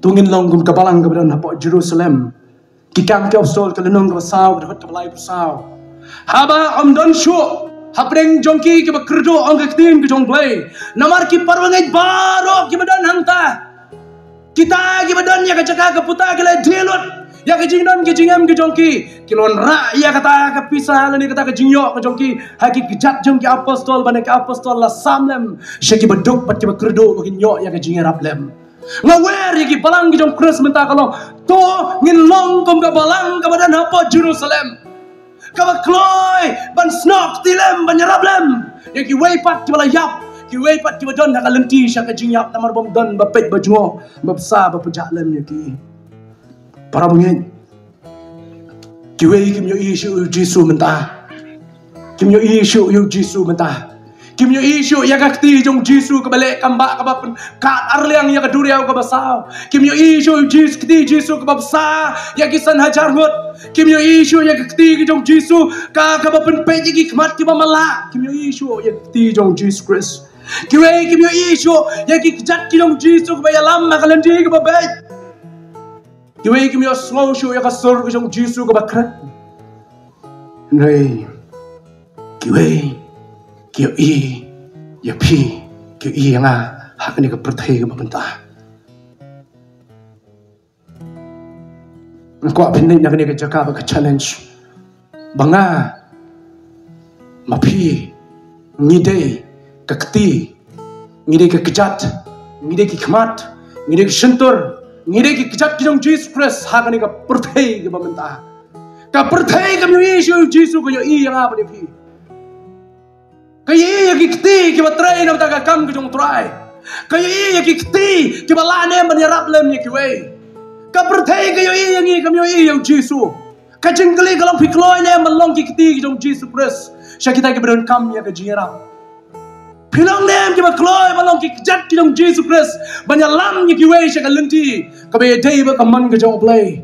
To ngin long kum ka balang kaba don hapoh Jerusalem. Ki Kam ki Apostol ka lynnong kaba saw, ka dkhot kaba laiphew saw. Haba ym don shuh hapdeng jong ki kiba kyrduh ong ka ktien ka jong U Blei, namar ki parabangeit baroh kiba don hangta, kita kiba don ïa ka jaka ka puta ki la die lut ïa ka jingdon ka jingem ka jong ki. Ki la wanrah ïa kata ka pisa lane kata ka jingïoh ka jong ki ha ki kjat jong ki apostol, ban ïa ki apostol la sam lem sha kiba duk bad kiba kyrduh ba kin ïoh ïa ka jingïarap lem. Nga wer ïa ki balang ki jong Khrist mynta ka long, to ngin long kum ka balang kaba don hapoh Jerusalem. Kaba kloi ban snoh kti lem, ban ïarap lem ïa kiwei pat kiba la ïap, kiwei pat kiba don ha ka lynti sha ka jingïap, namar bym don ba peit ba jngoh, ba bsa ba pjah lem ïa ki. Para bangeit, kiwei kim ïohi shuh ïa u Jisu mynta. Kim ïohi shuh ïa u Jisu mynta. Kim ïohi shuh ïa ka kti jong u Jisu kaba leh kam ba, kaba pynkat arliang ïa ka duriaw kaba saw. Kim ïohi shuh ïa u Jisu, kti Jisu kaba bsa ïa ki san hajar ngut. Kim ïohi shuh ïa ka kti ki jong u Jisu ka, kaba pynpeit ïa ki khmat kiba matlah. Kim ïohi shuh ïa ka kti jong u Jisu Khrist. Kiwei kim ïohi shuh ïa ki kjat ki jong u Jisu kaba ïalam ha ka lynti kaba beit. Kiwei kim ïohsngew shuh ïa ka sur ka jong u Jisu kaba kren. Hynrei kiwei ki ïohi ïa phi, ki ïohi ïa nga ha kane ka pyrthei kaba mynta. Nga kwah phin leit na kane ka jaka ba ka challenge ba nga ma phi ngi dei ka kti, ngi dei ka kjat, ngi dei ki khmat, ngi dei ki shyntur, ngi dei ki kjat ki jong u Jisu Khrist ha kane ka pyrthei kaba mynta. Ka pyrthei kam ïohi shuh ïa u Jisu, ka ïohi ïa nga bad ïa phi. Ka ïohi ïa ki kti kiba trei na ka bynta ka kam ka jong u Trai. Ka ïohi ïa ki kti kiba lah ne em ban ïarap lem ïa kiwei. Ka pyrthei ka ïohi ïa ngi, kam ïohi ïa u Jisu. Ka jingkylli ka long, phi kloi ne em ban long ki kti ki jong u Jisu Khrist sha kita kiba donkam ïa ka jingïarap? Phi long ne em kiba kloi ban long ki kjat ki jong u Jisu Khrist ban ïalam ïa kiwei sha ka lynti kaba ïadei bad ka mon ka jong U Blei?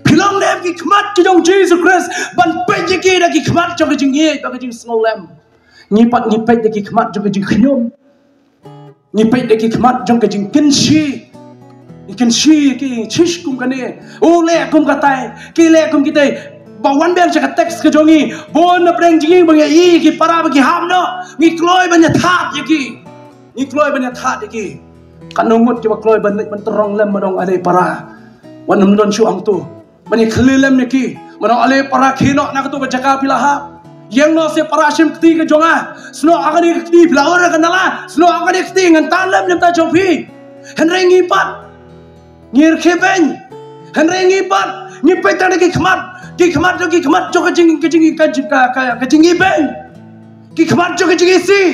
Phi long ne em ki khmat ki jong u Jisu Khrist ban peit ïa ki da ki khmat jong ka jingïeit bad ka jingsngewlem? Ngi pat ngi peit da ki khmat jong ka jingkhñium. Ngi peit da ki khmat jong ka jingkynshi. Ngi kynshi ki, shish, kum kane, u leh kum katai, ki leh kum kitai. Ba wan biang sha ka teks ka jong ngi, bun na pdeng jong ngi ba ngi ïohi ki para ba ki hap noh, ngi kloi ban ïathad ïa ki. Ngi kloi ban ïathad ïa ki. Katno ngut kiba kloi ban leit ban tyrong lem ma nong alei para? Wat nym don shuh hangto. Ban ïakhlieh lem ïa ki. Ma nong alei para, khie noh na kato ka jaka phi la hap. Ïeng noh seh para shim kti ka jong nga. Snoh ha kane ka kti, phi la ur ha ka nala. Snoh ha kane ka kti, ngan tan lem na ka bynta jong phi. Hynrei ngi pat ngi rkhie beiñ. Hynrei ngi pat ngi peit tang da ki khmat, ki khmat jong, ki khmat jong ka jing, ka jing, ka jing, ka, ka, ka jingïohi beiñ. Ki khmat jong ka jingisih.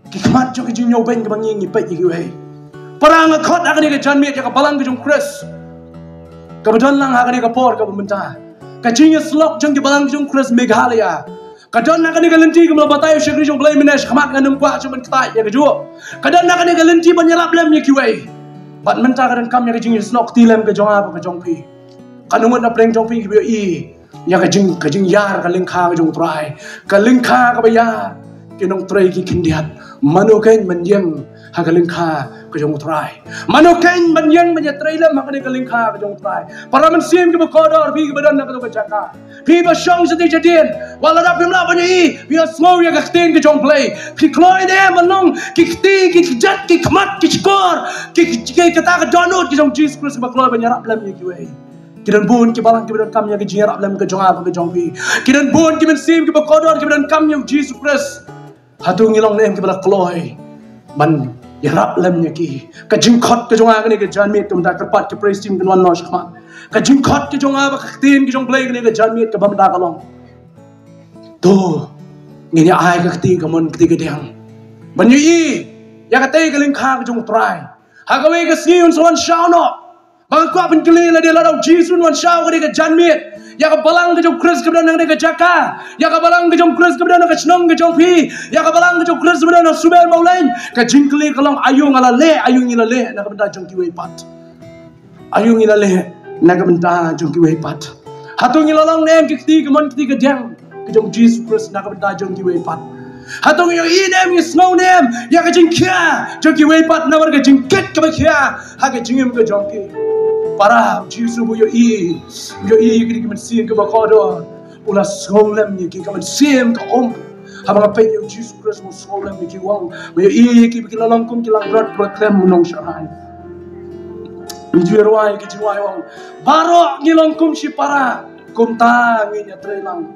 Ki khmat jong ka jingïohi beiñ kaba ngi, ngi peit ïa kiwei. Para, nga khot ha kane ka janmiet ïa ka balang ka jong u Khrist kaba don lang ha kane ka por kaba mynta. Ka jingïasyllok jong ka balang ka jong u Khrist Meghalaya ka don ha kane ka lynti, kumba la batai u shakri jong U Blei mynne shakhmat, ngam kwah shuh ban ktai ïa kajuh. Ka don ha kane ka lynti ban ïarap lem ïa kiwei. Bad mynta ka donkam ïa ka jingïasyllok kti lem ka jong nga bad ka jong phi. Katno ngut na pdeng jong phi kiba ïohi ïa ka jing, ka jingïar ka lyngkha ka jong u Trai, ka lyngkha kaba ïar ki nongtrei ki khyndiat? Mano keiñ ban ïeng ha ka lyngkha ka jong u Trai? Mano keiñ ban ïeng ban ïatrei lem ha kane ka lyngkha ka jong u Trai? Para mynsiem kiba kordor, phi kiba don ha kato ka jaka, phi ba shong shati shadien, wat lada phim lah ban ïohi, phi ïohsngew ïa ka ktien ka jong U Blei. Phi kloi ne em ban long ki kti, ki kjat, ki khmat, ki shkor, ki, ki, ki, kata ka dohnud ka jong u Jisu Khrist ba kloi ban ïarap lem ïa kiwei? Ki don bun ki balang kiba donkam ïa ka jingïarap lem ka jong nga bad ka jong phi. Ki don bun ki mynsiem kiba kordor kiba donkam ïa u Jisu Khrist. Hato ngi long ne em kiba la kloi ban ïarap lem ïa ki? Ka jingkhot ka jong nga kane ka janmiet, kumta kyrpad ki praise team kin wan noh shakhmat. Ka jingkhot ka jong nga bad ka ktien ka jong U Blei kane ka janmiet kaba mynta ka long, to ngin ïa ai ka kti kamon kti kadiang ban ïohi ïa katei ka lyngkha ka jong u Trai. Ha kawei ka sngi un sa wan shaw noh. Ba nga kwah pynkylli, lada, lada u Jisu un wan shaw ha kane ka janmiet ïa ka balang ka jong u Khrist kaba don ha kane ka jaka, ïa ka balang ka jong u Khrist kaba don ha ka shnong ka jong phi, ïa ka balang ka jong u Khrist kaba don ha Suber Mawleng, ka jingkylli ka long, aïu nga la leh, aïu ngi la leh na ka bynta jong kiwei pat? Aïu ngi la leh na ka bynta jong kiwei pat? Hato ngi la long ne em ki kti kamon kti kadiang ka jong u Jisu Khrist na ka bynta jong kiwei pat? Hato ngi ïohi ne em, ngi sngew ne em ïa ka jingkhia jong kiwei pat namar ka jingkit kaba khia ha ka jingim ka jong ki? Para, u Jisu u ïohi, u ïohi ïa ki mynsiem kiba kordor. U la sngewlem ïa ki, ka mynsiem ka um. Haba nga peit ïa u Jisu Khrist, u sngewlem ïa ki, u ong, u ïohi ïa ki ba ki la long kum ki langbrot ba la khlem nongshakri. Ngi ju rwai ïa ki, ju rwai, u ong, baroh ngi long kum shipara, kumta ngin ïatrei lang.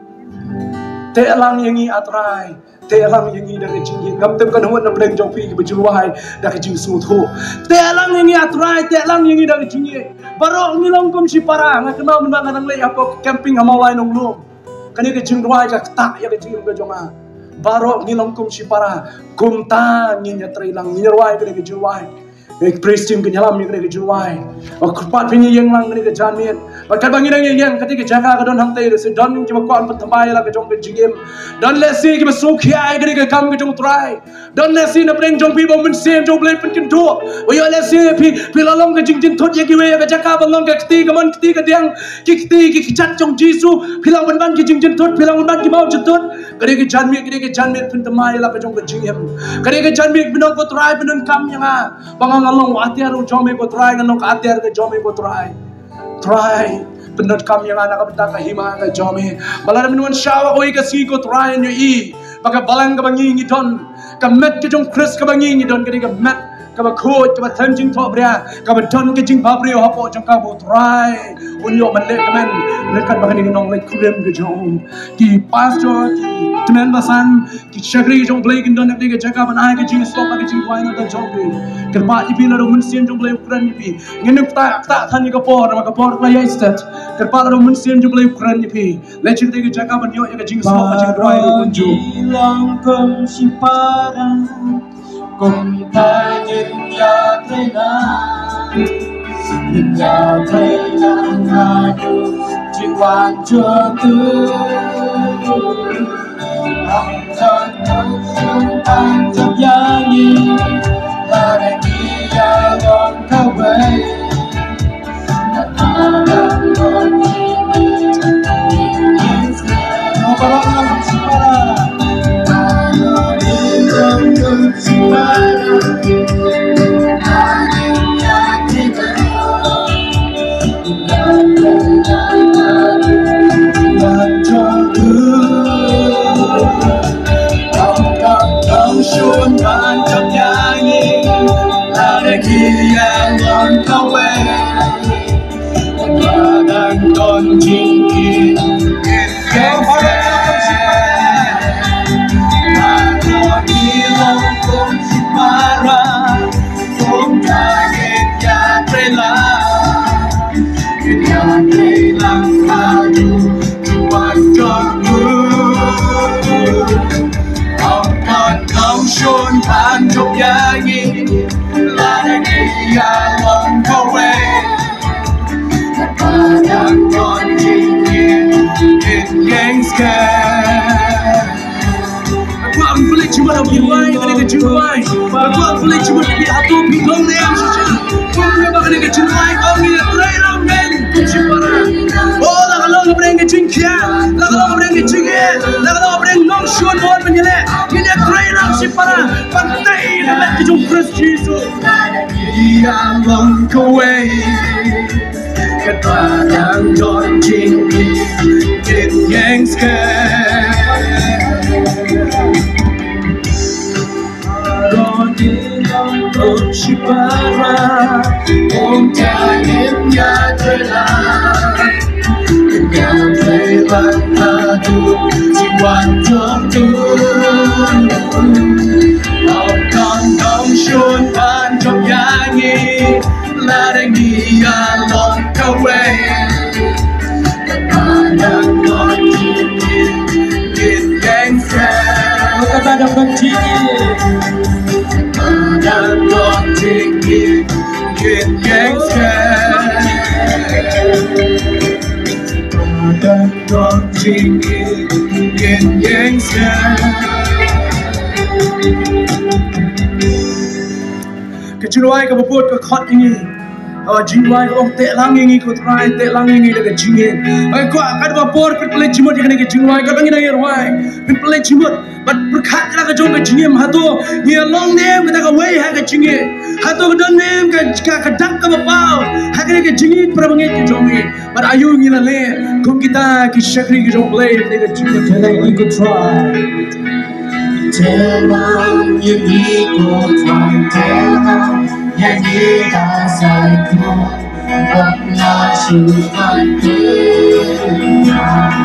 Teh lang ïa ngi, A Trai, teh lang ïa ngi da ka jingïeit. Ngam tip katno ngut na pdeng jong phi kiba ju rwai da ka jingsngewthuh. Teh lang ïa ngi, A Trai, teh lang ïa ngi da ka jingïeit. Baroh ngi long kum shipara. Nga kynmaw mynba nga dang leit hapoh camping ha Mawlai Nonglum. Kane ka jingrwai ka ktah ïa ka jingim ka jong nga. Baroh ngi long kum shipara, kumta ngin ïatreilang, ngin ïarwai kane ka jingrwai. Ïa ki praise team kin ïalam ïa kane ka jingrwai. Ba kyrpad phin ïeng lang kane ka janmiet. Ba katba ngi dang ïeng, kata ka jaka ka don hangtei, lehse don kiba kwah pynthymmai ïa la ka jong ka jingim. Don lehse kiba sngewkhia ïa kane ka kam ka jong U Trai. Don lehse na pdeng jong phi ba U Mynsiem jong U Blei pynkynduh. Ba ïoh lehse phi, phi la long ka jingjynthut ïa kiwei, ïa ka jaka ban long ka kti kamon kti kadiang, ki kti ki kjat jong Jisu, phi la wan ban ki jingjynthut, phi la wan ban ki mawjynthut. Ka dei ka janmiet, ka dei ka janmiet pynthymmai ïa la ka jong ka jingim. Ka dei ka janmiet pyndonkam, ko Trai pyndonkam ïa nga. Ba nga ngan long u atiar u jong me, ko Trai, ngan long ka atiar ka jong me, ko Trai. Trai, pyndonkam ïa nga na ka bynta ka hima ka jong me. Ba lada men wan shawa kawei ka sngi, ko Trai, ngi ïohi ba ka balang kaba ngi ngi don, ka met ka jong U Khrist kaba ngi ngi don, ka dei ka met kaba khuid, kaba them jingthohbria, kaba don ka jingbabriew hapoh jong ka, ba U Trai un ïoh ban leh kmen ryngkat bad kane ka nongleit kurim ka jong u. Ki pastor, ki tymmen basan, ki shakri jong U Blei kin don ha kane ka jaka ban ai ka jingsuk bad ka jingduwai na ka jong phi. Kyrpad ïa phi, lada U Mynsiem jong U Blei u kren ïa phi, ngin ym ktah, ktah than ïa ka por, namar ka por ka la ïaid stet. Kyrpad, lada U Mynsiem jong U Blei u kren ïa phi, leit sha kane ka jaka ban ïoh ïa ka jingsuk bad ka jingduwai ruh kumjuh. Ngi long kum shipara, kumta ngin ïatreilang. Ngin ïatreilang haduh jingwan jong U. Hangta nongshun ban jop ïa ngi, lada ngi ïalong kawei. Kwah ban pynleit jingmut ha u jingrwai, kane ka jingrwai. Kwah ban pynleit jingmut, phi hato phi long ne em shisha. Kumne ba kane ka jingrwai, ong ïa trei lang men kum shipara. O, la ka long hapdeng ka jingkhia, la ka long hapdeng ka jingeh, la ka long hapdeng nongshun bor ban ïaleh. Ngin ïa trei lang shipara ban tei na met ka jong U Khrist Jisu. Ïa long kawei. Kata dang don jingkit, kit ïeng skhem. Ron i long kum shipara, kum ta ngin ïa trei lang. Ngin ïa trei lang haduh jingwan jong U. Ong don nongshun ban jop ïa ngi. Lada ngi ïa long kawei. Kata dang don jingkit, kit ïeng skhem. Kata dang don jingkit, kata dang don jingkit, kit ïeng skhem. Kata dang don jingkit, kit ïeng skhem. Ka jingrwai kaba bud ka khot ïa ngi. Ah, jingrwai ka ong teh lang ïa ngi ko Trai, teh lang ïa ngi da ka jingngeit. Ai kwah katba por pynpynleit jingmut ïa kane ka jingrwai, katba ngi dang ïa rwai, pynpynleit jingmut. Bad pyrkhat ïa la ka jong ka jingim, hato ngi ïa long ne em kata kawei ha ka jingngeit. Hato ka don ne em ka, ka, ka dak kaba paw ha kane ka jingngeit para bangeit ka jong ngi. Bad aïu ngi la leh kum kita ki shakri ki jong U Blei ha kane ka jingngeit. Teh lang ïa ngi ko Trai. Teh lang ïa ngi ko Trai, teh lang ïa ngi da sa ïa ngi. Bad nga shu ban teh lang.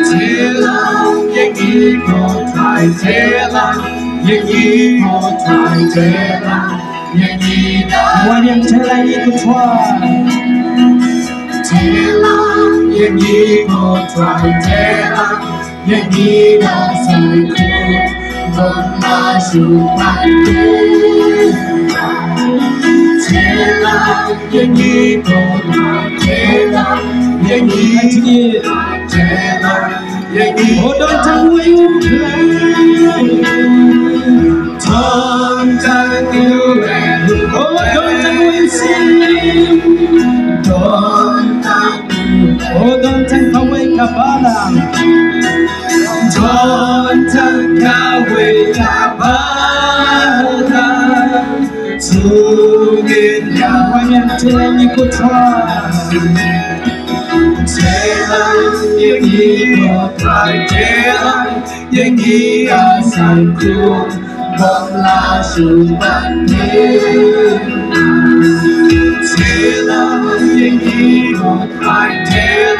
Teh lang ïa ngi ko Trai, teh lang ïa ngi ko Trai, teh lang. Wan ïa teh lang ïa ngi ko Trai. Teh lang ïa Oh, don't tell me you play. Oh, don't tell me you sing. Oh, don't tell me wake up, Adam. Don tang kawei ka balang. Sugin ya wanyan teng ikut. Teng yang ini kau try teng yang ini asal ku bom la suban ni. Teng yang ini kau try teng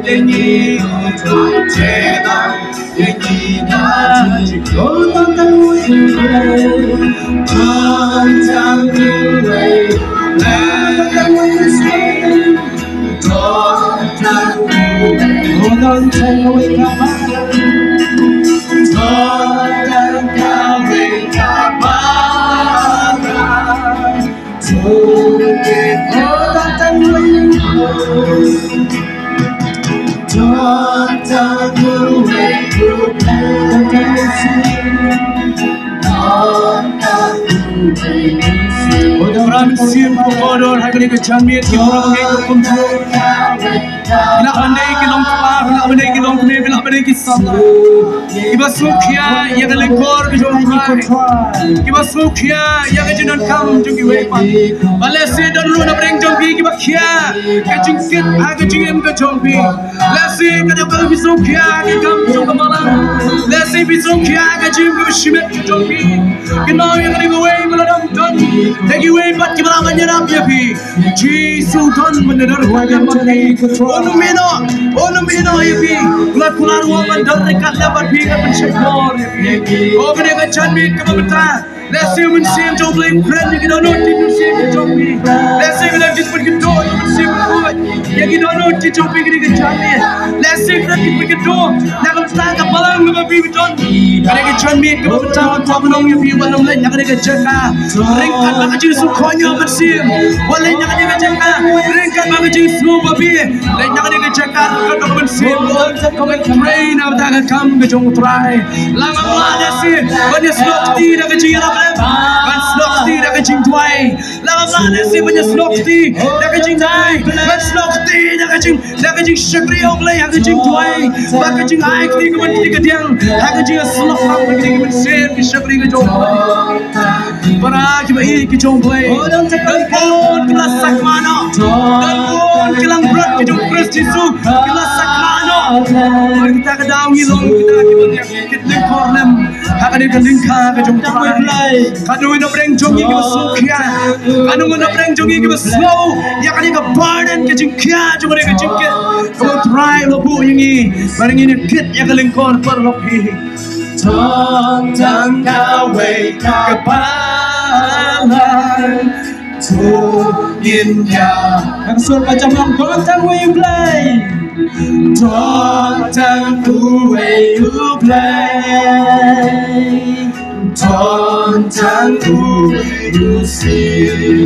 yang ini kau try teng Para mynsiem ba kordor ha kane ka janmiet, ki para bangeit ba kumjuh. Ki lah ban dei ki longkpa, ki lah ban dei ki longkmie, ki lah ban dei ki samla. Kiba sngewkhia ïa ka lyngkor ka jong U Trai. Kiba sngewkhia ïa ka jingdonkam jong kiwei pat. Ba lehse don ruh na pdeng jong phi kiba khia ka jingkit ha ka jingim ka jong phi. Lehse ka dei ba phi sngewkhia ka kam jong ka balang. Lehse phi sngewkhia ka jingim kaba shimet ka jong phi. Kynmaw ïa kane kawei ba la dang don. Te kiwei pat kiba la ban ïarap ïa phi. Jisu don ban ïadon ryngkat lem bad phi. Un ym ïehnoh, un ym ïehnoh ïa phi. U la kular ruh ban don ryngkat lem bad phi, kan pynsheptieng ïa phi. Ko kane ka janmiet kaba mynta. Lehse u Mynsiem jong U Blei u kren ïa ki dohnud ki mynsiem ki jong phi. Lehse ka dang jingpynkyndoh ïa u Mynsiem u kren ïa ki dohnud ki jong phi kane ka janmiet. Lehse ka dang jingpynkyndoh na ka bynta ka balang kaba phi don. Kane ka janmiet kaba mynta ngan ong ïa phi, wat nym leit na kane ka jaka ryngkat bad ka jingsngewkhia mynsiem. Wat leit na kane ka jaka ryngkat bad ka jingsngewbha phi. Leit na kane ka jaka ryngkat bad ka mynsiem. Wat trei na ka bynta ka kam ka jong U Trai. La ngam lah lehse ban ïasnoh kti da ka jingïarap lem, ban snoh kti da ka jingduwai. La ngam lah lehse ban ïasnoh kti da ka jingduwai, ban snoh kti da ka jing, da ka jingshakri ong lei ha ka jingduwai, ba ka jingai kti ka ban kti ka diang ha ka jingïasnoh lang ba kti ka mynsiem ka shakri ka jong. Para kiba ïeit ki jong U Blei. Don bun ki la sakma noh. Don bun ki langbrot ki jong U Khrist Jisu ki la sakma noh. Kita ka daw ngi long kita kiba ïa kit lyngkor lem ha kane ka lyngkha ka jong U Trai. Katno ngi na pdeng jong ngi kiba sngewkhia. Katno ngi na pdeng jong ngi kiba sngew ïa kane ka burden ka jingkhia jong kane ka jingkit. Kaba U Trai u la buh ïa ngi ba ngin ïa kit ïa ka lyngkor paralok hi. Don tang kawei ka balang. To ngin ïa. Ka sur ba jam long, don tang uwei U Blei. Don tang uwei U Blei. Don tang uwei U Blei.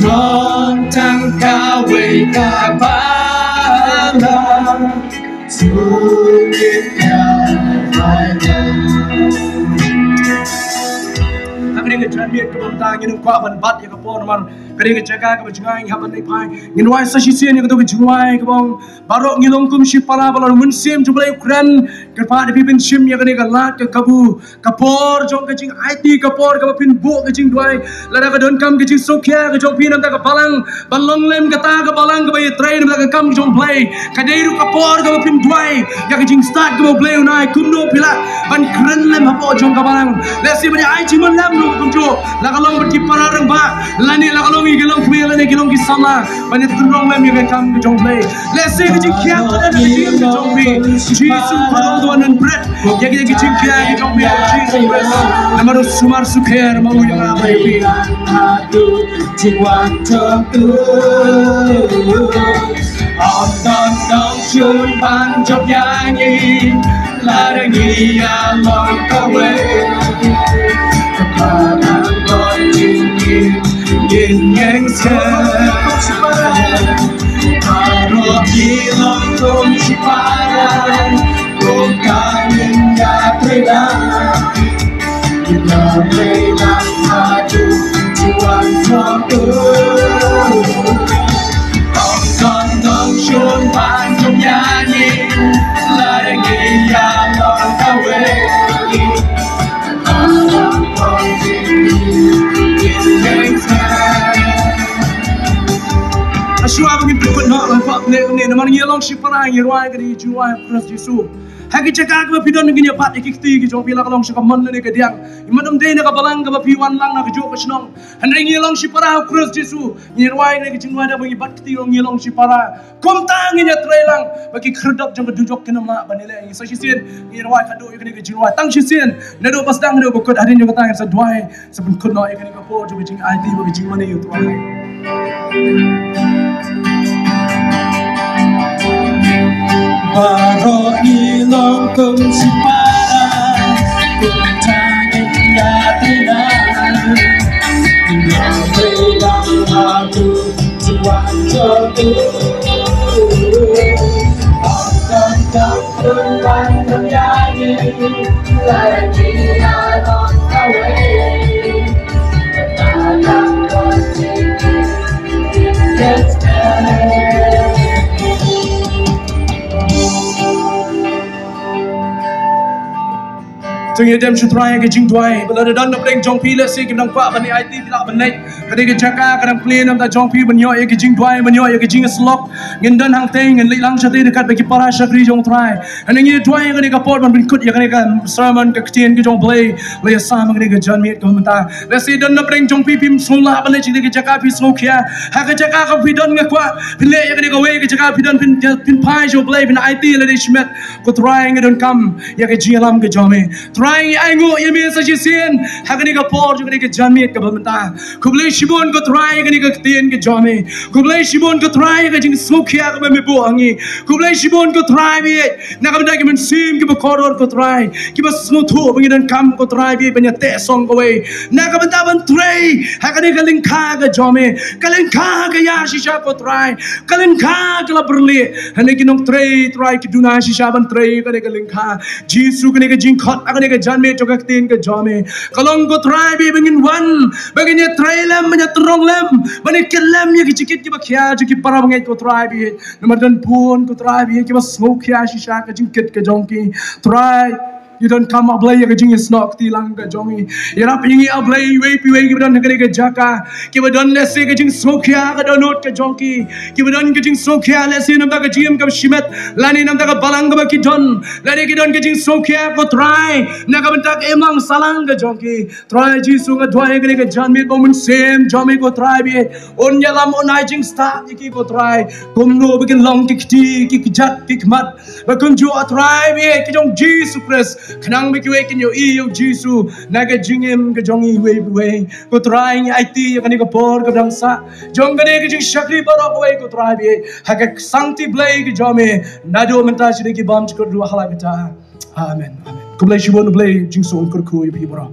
Don tang kawei ka balang. Ha kane ka janmiet kaba mynta ngin ym kwah ban bat ïa ka por namar kane ka jaka kaba jngai ngi hap ban leit phai. Ngin rwai sa shisien ïa kato ka jingrwai kaba ong, baroh ngi long kum shi para ba la mynsiem jong U Blei u kren. Kyrpad ïa phi pynshim ïa kane ka lad ka kabu. Ka por jong ka jingaiti, ka por kaba phin buh ka jingduwai. Lada ka donkam ka jingsngewkhia ka jong phi na ka bynta ka balang, ban long lem kata ka balang kaba ïatrei na ka kam jong U Blei. Ka dei ruh ka por kaba phin duwai ïa ka jingstad kaba U Blei un ai. Kumno phi lah ban kren lem hapoh jong ka balang? Lehse ban ai jingmut lem ruh kumjuh. La ka long bad ki para rangbah, lane la ka long ïa ki longkmie, lane ki long ki Ama, ban ïatynrong lem ïa ka kam ka jong U Blei. Lehse ka jingkhia ka don ha ka jingim ka jong phi. Jisu Khrist u don ban bret ïa ka jingkhia ka jong phi ha U Jisu Khrist. Namar u sumar sukher ma u ïa nga bad ïa phi. Ym don dong shun ban jop ïa ngi, lada ngi ïalong kawei. Kata nang don jingim, ngin ïeng skhem. Baroh ngi long kum shipara, kum ka ngin ïatrei lang. Shuwa ba ngin pynkut noh, namar ngi long shipara, ngi rwai ka dei ka jingrwai ha u Khrist Jisu. Ha ki jaka kiba phi don, ngin ïa bat ïa ki kti ki jong phi, la ka long sha ka mon lane ka diang. Ym dei na ka balang kaba phi wan lang na kajuh ka shnong. Hynrei ngi long shipara ha u Khrist Jisu. Ngi rwai, ngi ki jingrwai da ba ngi bat kti, ngi long shipara. Kumta ngin ïatrei lang ba ki khyrdop jong ka dujok kin ym lah ban ïaleh ïa ngi. Sa shisien ngi rwai khadduh ïa kane ka jingrwai. Tang shisien naduh ba sdang haduh ba kut, hadien jong kata ngin sa duwai, sa pynkut noh ïa kane ka por jong ka jingaiti bad ka jingmane ïa u Trai. Baroh ngi long kum shipara, kumta ngin ïatrei lang. Ngin ïatrei lang ha u Tuan jong u. Ym don dong shun ban jop ïa ngi, lada ngi ïalong kawei. Te ngin ïa dem sha U Trai ha ka jingduwai. Ba lada don na pdeng jong phi, lehse kim nang kwah ban ïa aiti, phi lah ban leit. Ka dei ka jaka ka dang plie na ka bynta jong phi ban ïoh ïa ka jingduwai, ban ïoh ïa ka jingïasyllok. Ngin don hangtei, ngin leit lang shatei ryngkat bad ki para shakri jong U Trai. Hynrei ngin ïa duwai ha kane ka por ban pynkut ïa kane ka sermon, ka ktien ka jong U Blei, la ïasam ha kane ka janmiet kaba mynta. Lehse don na pdeng jong phi, phim sngew lah ban leit sha kane ka jaka, phi sngewkhia. Ha ka jaka kaba phi don nga kwah phin leit ïa kane kawei ka jaka, phi don phin, phin phai sha U Blei, phin aiti lane shimet. Ko Trai, ngi donkam ïa ka jingïalam ka jong me. Trai, ngi ainguh ïa me sa shisien ha kane ka por jong kane ka janmiet kaba mynta. Khublei shibun ko Trai ïa kane ka ktien ka jong me. Khublei shibun ko Trai ïa ka jingsngewkhia kaba me buh ha ngi. Khublei shibun ko Trai, bieit na ka bynta ki mynsiem kiba kordor ko Trai, kiba sngewthuh ba ngi donkam ko Trai, bieit ban ïateh song kawei na ka bynta ban trei ha kane ka lyngkha ka jong me, ka lyngkha ka ïa shisha ko Trai. Ka lyngkha ka la byrlih. Hynrei ki nongtrei Trai ki duna shisha ban trei kane ka lyngkha. Jisu, kane ka jingkhot ha kane ka janmiet jong ka ktien ka jong me ka long ko Trai, bieit ba ngin wan, ba ngin ïatrei lem, ba ngin ïatrong lem, ba ngin kit lem ïa ki jingkit kiba khia jong ki para bangeit ko Trai, bieit. Namar don bun ko Trai, bieit, kiba sngewkhia shisha ka jingkit ka jong ki. Trai, ngi donkam, A Blei, ïa ka jingïasnoh kti lang ka jong ngi. Ïarap ïa ngi, A Blei, iwei pa iwei kiba don ha kane ka jaka, kiba don lehse ka jingsngewkhia ka dohnud ka jong ki, kiba don ka jingsngewkhia lehse namar ka jingim kaba shimet, lane namar ka balang kaba ki don, lane ki don ka jingsngewkhia ko Trai na ka bynta ka imlang sahlang ka jong ki. Trai Jisu, nga duwai ha kane ka janmiet ba u Mynsiem jong me ko Trai, bieit, un ïalam, un ai jingstad ïa ki ko Trai, kumno ba kin long ki kti, ki kjat, ki khmat, ba kumjuh, A Trai, bieit, ki jong Jisu Khrist, khnang ba kiwei kin ïohi ïa u Jisu na ka jingim ka jong iwei pa iwei. Ko Trai, ngi aiti ïa kane ka por kaba dang sah jong kane ka jingshakri baroh kawei ko Trai, bieit, ha ka sangti Blei ka jong me, naduh mynta shaduh ki bymjukut ruh ha la kata. Amen. Amen. Khublei shibun, Blei Jisu un kyrkhu ïa phi baroh.